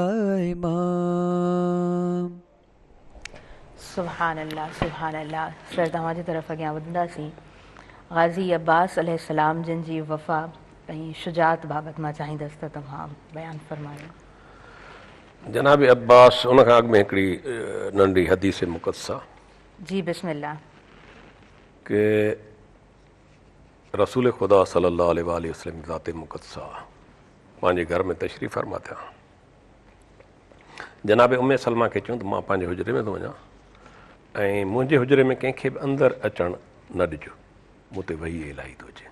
امام. سبحان الله سبحان الله سر توهان جي طرف اڳيان وڌنداسين غازي عباس عليه السلام جن جي وفا ۽ شجاعت بابت مان چاهيندس ته توهان بيان فرمايو. جناب عباس ان کان اڳ ۾ هڪڙي ننڍي حديث مقدسه. جي بسم الله. ڪي رسول خدا صلي الله عليه واٰله وسلم ذات مقدسه پنهنجي گهر ۾ تشريف فرما ٿيا. جناب ام سلمه کي چيو ته مان پنهنجي حجري ۾ ٿو وڃان ۽ منهنجي حجري ۾ ڪنهن کي به اندر اچڻ نه ڏجو، مون تي وحي الاهي ٿو اچي.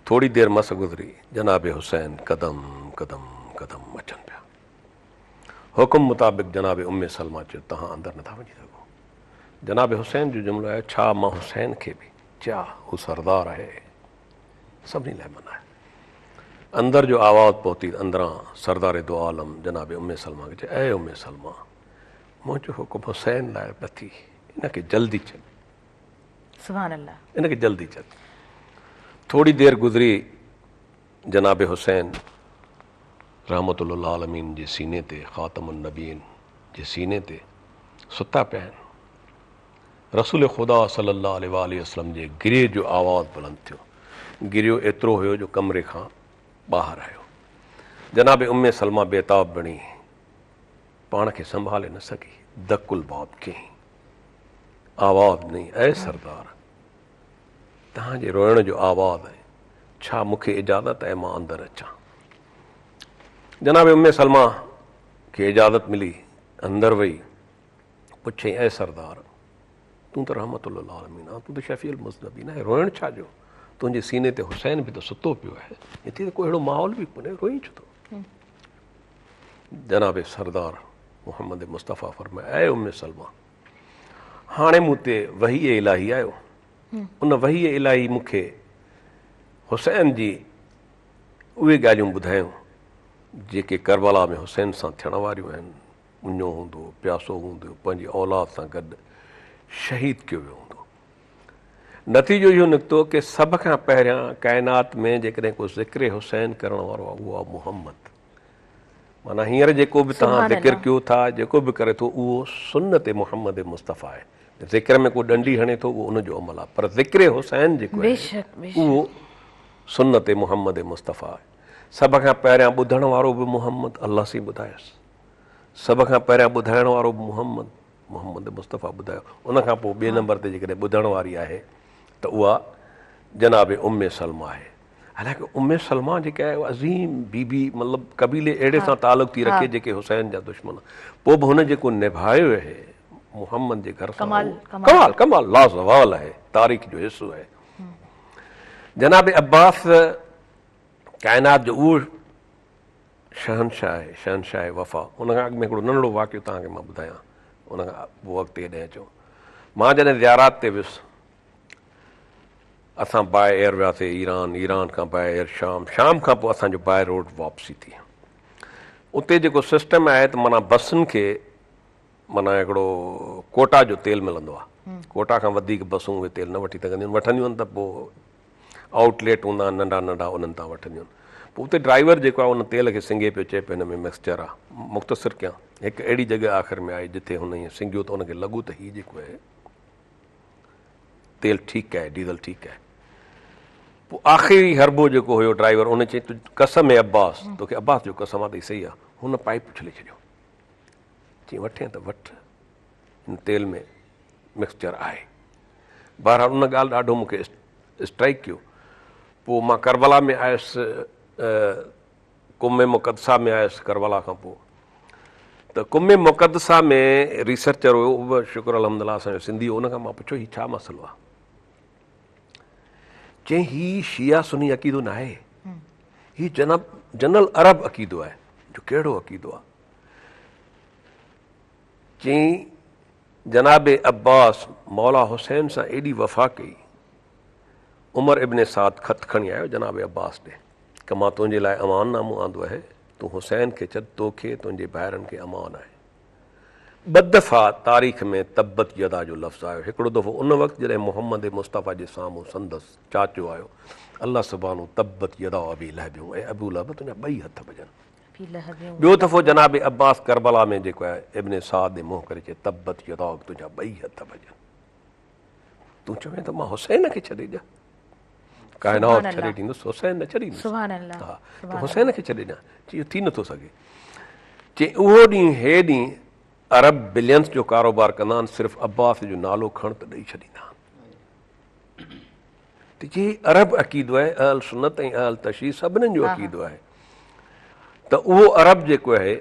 ٿوري دير مس گذري، جناب حسين قدم قدم قدم اچن پيا. حڪم مطابق جناب ام سلمه چيو توهان اندر نٿا وڃي سگهو. جناب حسين جو جملو آهي ڇا مان حسين کي به چيا هو سردار آهي سڀني لاء منع آهي. اندر جو آواز پهتي ته اندران سردار دو عالم جناب ام سلمه کي چيو اي ام سلمه منهنجو حڪم حسين لاء نه ٿي ان کي جلدي ڇڏ. سبحان الله. ان کي جلدي ڇڏ. ٿوري دير گذري جناب حسين رحمت للعالمين جي سيني تي خاتم النبيين جي سيني تي ستا پيا آهن. رسول خدا صلي الله عليه واٰله وسلم جي گريي جو آواز بلند ٿيو. گريو ايترو هيو جو ڪمري کان ٻاهر آيو. جناب ام سلمه بيتاب بڻي پاڻ کي سنڀالي نه سگهي. دق الباب ڪيائين. آواز ڏنائين، اي سردار! توهان جي روئڻ جو آواز آهي، ڇا مون کي اجازت آهي مان اندر اچان؟ جناب ام سلمه کي اجازت ملي، اندر وئي، پڇيائين، اي سردار! تون ته رحمت للعالمين آهين، تون ته شفيع المذنبين آهين، روئڻ ڇا جو؟ تنهنجي سيني تي حسين به ته ستو پيو آهي، هتي ته ڪو اهڙو ماحول به ڪونهي، روئين ڇو ٿو؟ جناب سردار محمد مصطفيٰ فرمايو، اي ام سلمه! هاڻي مون تي وحي الاهي آيو، ان وحي الاهي مون کي حسين جي اهي ڳالهيون ٻڌايون جيڪي ڪربلا ۾ حسين سان ٿيڻ واريون آهن، اڃو هوندو، پياسو هوندو، پنهنجي اولاد سان گڏ شهيد ڪيو ويو هوندو. نتيجو اهو نڪتو ڪي سڀ کان پهريان ڪائنات ۾ جيڪڏهن ڪو ذڪر حسين ڪرڻ وارو آهي اهو آهي محمد. معنيٰ هينئر جيڪو به توهان ذڪر ڪيو ٿا، جيڪو به ڪري ٿو اهو سنت محمد مصطفيٰ آهي. ذڪر ۾ ڪو ڏنڊي هڻي ٿو اهو ان جو عمل آهي پر ذڪر حسين جيڪو آهي اهو سنت محمد مصطفيٰ آهي. سڀ کان پهريان ٻڌڻ وارو به محمد، الله سائين ٻڌايس. سڀ کان پهريان ٻڌائڻ وارو به محمد، محمد مصطفيٰ ٻڌايو. ان کان پوء ٻئي نمبر تي جيڪڏهن ٻڌڻ واري آهي ته اها جناب ام سلمه آهي. حالانڪه ام سلمه جيڪا آهي اها عظيم بي بي مطلب قبيلي اهڙي سان تعلق ٿي رکي جيڪي حسين جا دشمن پوء به هن جيڪو نڀايو آهي محمد جي گهر سان ڪمال ڪمال لازوال آهي تاريخ جو حصو آهي. جناب عباس ڪائنات جو اهو شهنشاهه آهي، شهنشاهه وفا. ان کان اڳ ۾ هڪڙو ننڍڙو واقعو توهان کي مان ٻڌايان، ان کان پوء اڳتي ڪڏهن اچون. مان جڏهن زيارات تي ويس، اسان باء ايئر وياسي ايران، ايران کان باء ايئر شام، شام کان پوء اسان جو باء روڊ واپسي ٿي. اتي جيڪو سسٽم آهي ته معنيٰ بسن کي معنيٰ هڪڙو ڪوٽا جو تيل ملندو آهي. ڪوٽا کان وڌيڪ بسون اهي تيل نه وٺي سگهنديون آهن، وٺنديون آهن ته پوء آئوٽ ليٽ هوندا آهن ننڍا ننڍا انهن تان وٺنديون آهن. پوء اتي ڊرائيور جيڪو آهي ان تيل کي سنگهي پيو چئي پيو هن ۾ مڪسچر آهي. مختصر ڪيان هڪ اهڙي جڳهه آخر ۾ آئي جتي هن ائين سنگهيو ته ان کي لڳو ته هي جيڪو آهي تيل ٺيڪ آهي ڊيزل ٺيڪ آهي. پوء آخري حربو جيڪو هيو ڊرائيور ان چئي ته قسم عباس توکي عباس جو قسم آهي ته هي صحيح آهي. هن پائيپ اڇلي ڇڏيو. چيائين وٺين ته وٺ هن تيل ۾ مڪسچر آهي. بهرحال ان ڳالهه ڏاڍو مون کي اسٽرائيڪ ڪيو. پوء مان ڪربلا ۾ آيس، قم مقدسه ۾ آيس ڪربلا کان پوء ته قم مقدسه ۾ ريسرچر هيو اهو به شڪر الحمدلله اسان جو سنڌي هو، ان کان مان پڇيو هي ڇا مسئلو آهي؟ چيائين هي شيعه سني عقيدو ناهي، هي جنرل عرب عقيدو آهي. جو ڪهڙو عقيدو آهي؟ چيائين جناب عباس مولا حسين سان ايڏي وفا ڪئي، عمر ابن سعد خط کڻي آيو جناب عباس ڏي ته مان تنهنجي لاء امان نامو آندو آهي، تون حسين کي ڇڏ، توکي تنهنجي ڀائرن کي امان آهي. ٻه دفعا تاريخ ۾ تبت يدا جو لفظ آيو، هڪڙو دفعو ان وقت جڏهن محمد مصطفيٰ جي سامهون سندس چاچو آيو، الله سبحانه تبت يدا ابي لهب اي ابو لهب تنهنجا ٻئي هٿ ڀڄن. ٻيو دفعو جناب عباس ڪربلا ۾ جيڪو آهي ابن سعد ڏي منهن ڪري چئي تبت يداڪ تنهنجا ٻئي هٿ ڀڄن. تون چوين ته مان حسين کي ڇڏي ڏيان، ڪائنات ڇڏي ڏيندس حسين نه ڇڏيندس. سبحان الله ها ته حسين کي ڇڏي ڏيان، چي اهو ٿي نٿو سگهي. چي اهو ڏينهن هي ڏينهن عرب بلينس جو ڪاروبار ڪندا آهن، صرف عباس جو نالو کڻ ته ڏئي ڇڏيندا آهن. ته جي عرب عقيدو آهي، اهل سنت ۽ اهل تشيع سڀني جو عقيدو آهي ته اهو عرب جيڪو آهي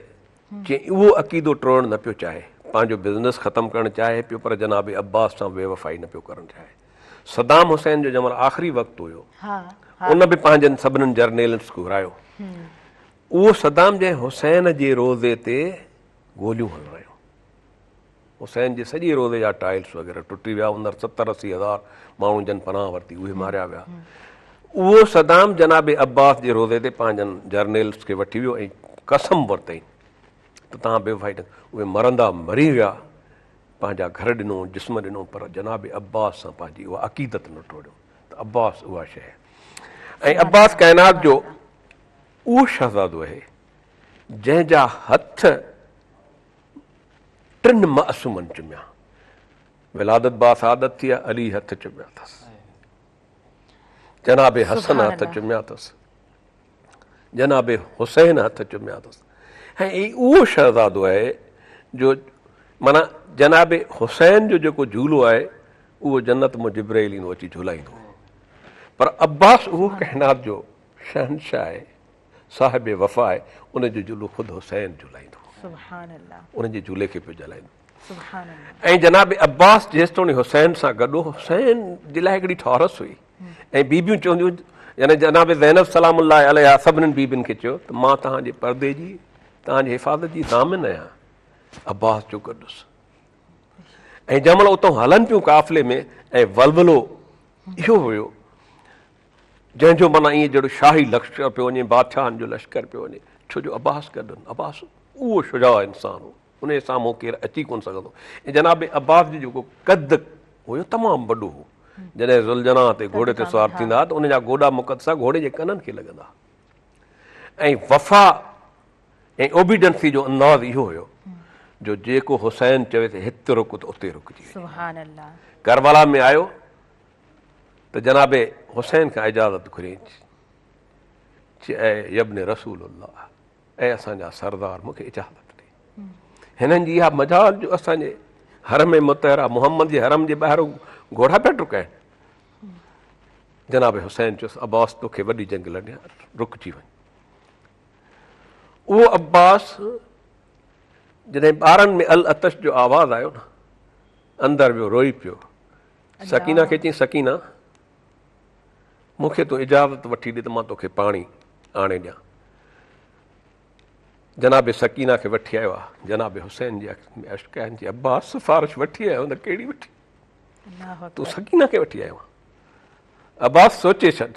چيائين اهو عقيدو ٽوڙڻ نه پيو چاهي، پنهنجو بزنس ختم ڪرڻ چاهي پيو پر جناب عباس سان بيوفائي نه پيو ڪرڻ چاهي. صدام حسين جو جنهن مهل آخري وقت هيو ان به پنهنجن سڀنن جرنيلس کي گهرايو. اهو صدام جنهن حسين جي روضي تي گوليون هلرايون. حسين جي سڄي روضي جا ٽائلس وغيره ٽٽي ويا، اندر 70 80 هزار ماڻهو جن پناهه ورتي اهي ماريا ويا. اهو صدام جناب عباس جي روضي تي پنهنجن جرنيلس کي وٺي ويو ۽ قسم ورتائين ته توهان بي وفائي نه، اهي مرندا مري ويا، پنهنجا گهر ڏنو، جسم ڏنو، پر جناب عباس سان پنهنجي اها عقيدت نه ٽوڙيو ته عباس اها شيء آهي ۽ عباس ڪائنات جو اهو شهزادو آهي جنهن جا هٿ ٽن معصومن چميا. ولادت باسعادت ٿي آ، علي هٿ چميا اٿس، جناب حسن هٿ چميا اٿس، جناب حسين هٿ چميا اٿس. ۽ هي اهو شهزادو آهي جو معنيٰ جناب حسين جو جيڪو جهولو آهي اهو جنت مان جبرائيل ايندو اچي جهولائيندو، پر عباس اهو ڪائنات جو شهنشاهه آهي، صاحب وفا آهي، ان جو جهولو خود حسين جهولائيندو هو. سبحان الله. ان جي جهولي کي پيو جهلائيندو. سبحان الله. ۽ جناب عباس جيستوڻي حسين سان گڏ هو، حسين جي لاء هڪڙي ٺارس هئي ۽ بيبيون چونديون يعني جناب زينب سلام الله عليها سڀنين بيبين کي چيو ته مان توهان جي پردي جي، توهان جي حفاظت جي ضامن آهيان. عباس جو گڏ هوس. ۽ جنهن مهل اتان هلن پيون قافلي ۾ ۽ ولولو اهو هيو جنهن جو معنيٰ ائين جهڙو شاهي لشڪر پيو وڃي، بادشاهن جو لشڪر پيو وڃي، ڇو جو عباس گڏ هن. عباس اهو شجاع انسان هو، ان جي سامهون ڪير اچي ڪونه سگهندو. ۽ جناب عباس جو جيڪو قد هيو تمام وڏو هو. جڏهن ذوالجناح تي گهوڙي تي سوار ٿيندا ها ته ان جا گوڏا مقدسا گهوڙي جي ڪنن کي لڳندا ها. ۽ وفا ۽ اوبيڊنسي جو انداز اهو هيو جو جيڪو حسين چوي ته هت رڪ ته اتي رڪجي وڃي. سبحان الله. ڪربلا ۾ آيو ته جناب حسين کان اجازت گهريائين، چي اي يبن رسول الله، اي اسان جا سردار مون کي اجازت ڏي. هنن جي اها مجال جو اسان جي حرم مطهره محمد جي حرم جي ٻاهر گهوڙا پيا ٽڪائن. جناب حسين چيس عباس توکي وڏي جنگ لڙڻي آهي، رڪجي وڃ. اهو عباس جڏهن ٻارن ۾ العطش جو آواز آيو نه، اندر ويو روئي پيو. سڪينه کي چيائين، سڪينه! مون کي تون اجازت وٺي ڏي ته مان توکي پاڻي آڻي ڏيان. جناب سڪينه کي وٺي آيو آ. جناب حسين جي اک ۾ اشڪ آهن، چي عباس سفارش وٺي آيو ته ڪهڙي وٺي؟ تون سڪينه کي وٺي آيو آن. عباس سوچي ڇڏ،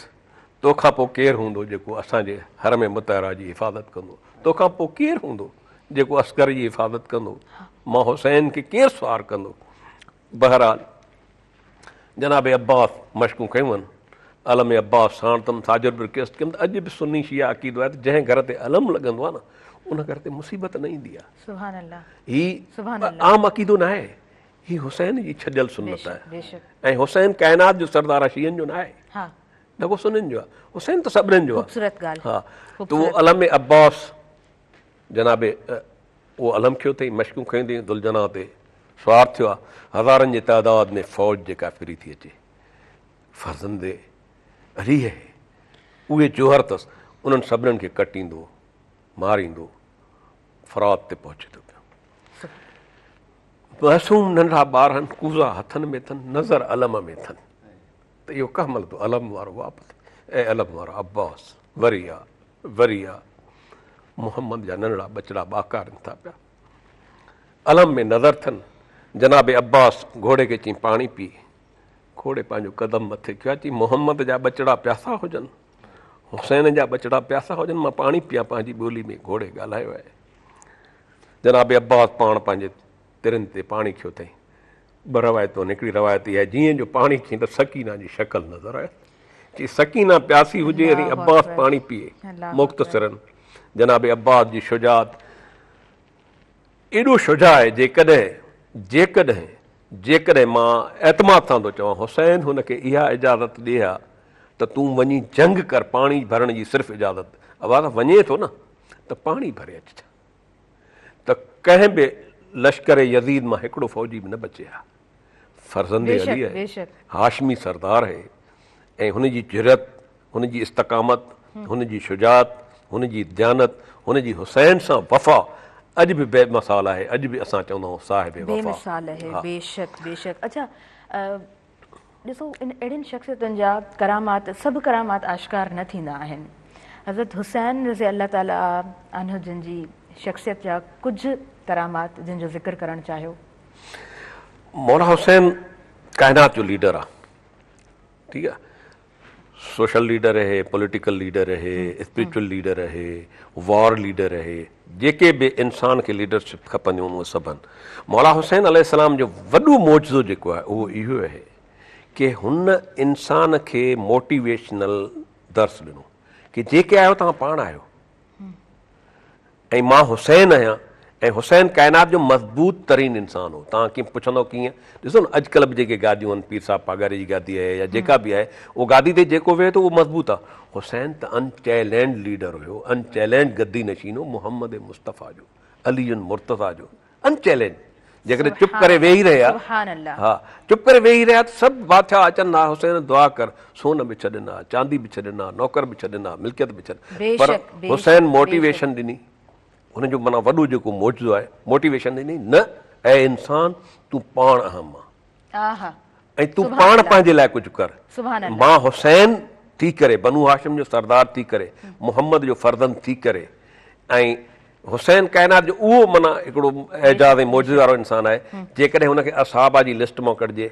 توکان پوء ڪير هوندو جيڪو اسان جي حرم مطهره جي حفاظت ڪندو؟ توکان پوء ڪير هوندو جيڪو اصغر جي حفاظت ڪندو؟ مان حسين کي ڪير سوار ڪندو؟ بهرحال جناب عباس مشقون ڪيون آهن، علم عباس ساڻ تم ساجر به رڪويسٽ ڪيم ته اڄ به سني شيعا عقيدو آهي ته جنهن گهر تي علم لڳندو آهي نه ان گهر تي مصيبت نه ايندي آهي. سبحان الله. هي سبحان الله. عام عقيدو نه آهي، هي حسين جي ڇڏيل سنت آهي. بيشڪ. ۽ حسين ڪائنات جو سردار آهي، شيعن جو نه آهي. ها. نه ڪو سنين جو آهي، حسين ته سڀني جو آهي. خوبصورت ڳالهه. ها ته اهو علم عباس جناب اهو علم کنيو اٿئي، مشقون کنيون اٿئي، ذوالجناح تي سوار ٿيو آهي، هزارن جي تعداد ۾ فوج جيڪا ڦري ٿي اچي، فرزند علي آهي، اهي جوهر اٿس، انهن سڀنن کي ڪٽيندو، ماريندو، فرات تي پهچي ٿو پيو. معصوم ننڍڙا ٻار آهن، ڪوزا هٿن ۾ اٿن، نظر علم ۾ اٿن ته اهو ڪنهن مهل ٿو علم وارو واپس، اي علم وارا عباس وري آ، وري آ، محمد جا ننڍڙا ٻچڙا ٻاڪارين ٿا پيا. علم ۾ نظر ٿن. جناب عباس گهوڙي کي چيائين پاڻي پي. گهوڙي پنهنجو قدم مٿي ڪيو آ، چيائين محمد جا ٻچڙا پياسا هجن، حسين جا ٻچڙا پياسا هجن، مان پاڻي پيان. پنهنجي ٻولي ۾ گهوڙي ڳالهايو آهي. جناب عباس پاڻ پنهنجي ترن تي پاڻي کنيو اٿئين. ٻه روايتون آهن، هڪڙي روايت اها آهي جيئن جو پاڻي کنئي ته سڪينه جي شڪل نظر آيس، چي سڪينه پياسي هجي ۽ عباس پاڻي پيئي. مختصراً جناب عباس جي شجاعت ايڏو شجاع آهي جيڪڏهن جيڪڏهن جيڪڏهن مان اعتماد سان ٿو چوان حسين هن کي اها اجازت ڏي ها ته تون وڃي جنگ ڪر پاڻي ڀرڻ جي صرف اجازت عباس وڃي ٿو نه ته پاڻي ڀري اچج. ته ڪنهن به لشڪر يزيد مان هڪڙو فوجي به نه بچي ها. فرزند علي آهي، هاشمي سردار آهي ۽ هن جي جرئت، هن جي استقامت، هن جي شجاعت، هن جي ديانت، هن جي حسين سان وفا اڄ به بي مثال آهي، اڄ به اسان چوندا آهيون صاحب بي وفا. مثال آهي، ها. بيشڪ بيشڪ. اڇا ڏسو ان اهڙين شخصيتن جا ڪرامات سڀ ڪرامات آشڪار نه ٿيندا آهن. حضرت حسين رضي الله تعالٰي عنه جن جي شخصيت جا ڪجهه ڪرامات جن جو ذڪر ڪرڻ چاهيو. مولا حسين ڪائنات جو ليڊر آ ٺيڪ آ سوشل ليڊر اهي پوليٽيڪل ليڊر اهي اسپريچوئل ليڊر اهي وار ليڊر اهي جيڪي به انسان کي ليڊرشپ کپنديون اهي سڀ آهن مولا حسين عليه السلام جو وڏو معجزو جيڪو آهي اهو اهو آهي ڪي هن انسان کي موٽيويشنل درس ڏنو ڪي جيڪي آهيو توهان پاڻ آهيو ۽ مان حسين آهيان ۽ حسين ڪائنات جو مضبوط ترين انسان هو. توهان ڪيئن پڇندؤ ڪيئن؟ ڏسو نه اڄڪلهه به جيڪي گاديون آهن پير صاحب پاڳاري جي گادي آهي يا جيڪا به آهي اهو گادي تي جيڪو ويهي ٿو اهو مضبوط آهي. حسين ته ان چئلينج ليڊر هيو، ان چئلينج گدي نشين هو محمد مصطفيٰ جو، علي المرتضيٰ جو، ان چئلينج. جيڪڏهن چپ ڪري ويهي رهيا ها چپ ڪري ويهي رهيا ته سڀ بادشاهه اچن ها حسين دعا ڪر سون به ڇڏن ها چاندي به ڇڏن ها نوڪر به ڇڏن ها ملڪيت به ڇڏن پر حسين موٽيويشن ڏني هن جو معنيٰ وڏو جيڪو معجزو آهي موٽيويشن ڏني نه اي انسان تون پاڻ اهم آ ۽ تون پاڻ پنهنجي لاء ڪجهه ڪر. مان حسين ٿي ڪري، بنو هاشم جو سردار ٿي ڪري، محمد جو فرزند ٿي ڪري ۽ حسين ڪائنات جو اهو معنيٰ هڪڙو اعجاز ۽ معجزي وارو انسان آهي، جيڪڏهن هن کي اصحابه جي لسٽ مان ڪڍجي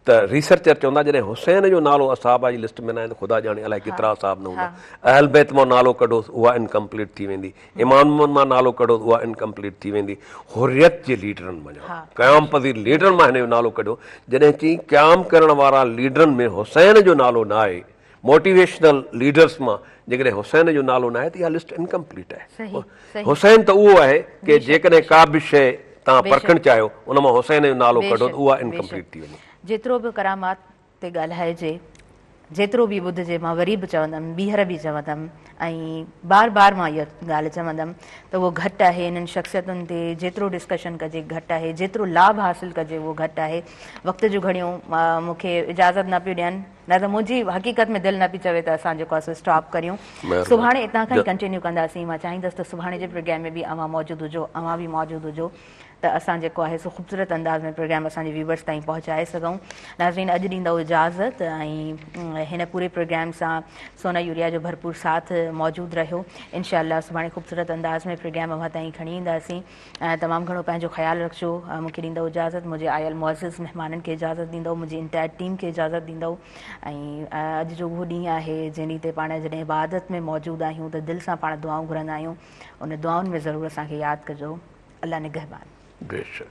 ته ريسرچر چوندا جڏهن حسين جو نالو اصحابه جي لسٽ ۾ ناهي ته خدا ڄاڻي الائي ڪيترا اصحاب نه هوندا. اهل بيت مان نالو ڪڍوس اها انڪمپليٽ ٿي ويندي. امامن مان نالو ڪڍو ته اها انڪمپليٽ ٿي ويندي. حريت جي ليڊرن منجهان قيام پذير ليڊرن مان هن جو نالو ڪڍيو. جڏهن چيائين قيام ڪرڻ وارا ليڊرن ۾ حسين جو نالو نه آهي، موٽيويشنل ليڊرس مان جيڪڏهن حسين جو نالو نه آهي ته اها لسٽ انڪمپليٽ آهي. حسين ته اهو آهي ڪي جيڪڏهن ڪا به شيء توهان پرکڻ چاهيو ان مان حسين جو نالو ڪڍو ته اها انڪمپليٽ ٿي وڃي. جيترو به ڪرامات تي ڳالهائجي، جيترو به ٻڌجي، مان وري به چوندم، ٻيهر به چوندم ۽ بار بار مان اها ڳالهه چوندم ته اهو گهٽ آهي، انهن شخصيتن تي جيترو ڊسڪشن ڪجي گهٽ آهي، جيترو لاڀ حاصل ڪجي اهو گهٽ آهي. وقت جون گهڙيون مون کي اجازت نه پيون ڏين، نه ته منهنجي حقيقت ۾ دل نه پئي چوي ته اسان جيڪو آهي سو اسٽاپ ڪريون. سڀاڻي اتان کان ئي ڪنٽينيو ڪنداسين. مان چاهيندس ته سڀاڻي جي پروگرام ۾ به اوهان موجود هجو، اوهان به موجود هجو. ته اسان جيڪو آهي سو خوبصورت انداز ۾ پروگرام اسان جي ويورز تائين پهچائي سگهون. ناظرين اڄ ڏيندؤ اجازت ۽ هن پوري پروگرام سان سونا يوريا جو ڀرپور ساٿ موجود رهيو. انشاء الله سڀاڻي خوبصورت انداز ۾ پروگرام اوهان تائين کڻي اينداسين. تمام گهڻو پنهنجو خيال رکجو. مون کي ڏيندؤ اجازت، منهنجي آيل معزز مهمانن کي اجازت ڏيندؤ، منهنجي انٽائر ٽيم کي اجازت ڏيندؤ ۽ اڄ جو اهو ڏينهن آهي جنهن ڏينهن تي پاڻ جڏهن عبادت ۾ موجود آهيون ته دل سان پاڻ دعائون گهرندا آهيون ان دعائن ۾ ضرور اسان کي ياد ڪجو. الله نگهبان. بيشڪ.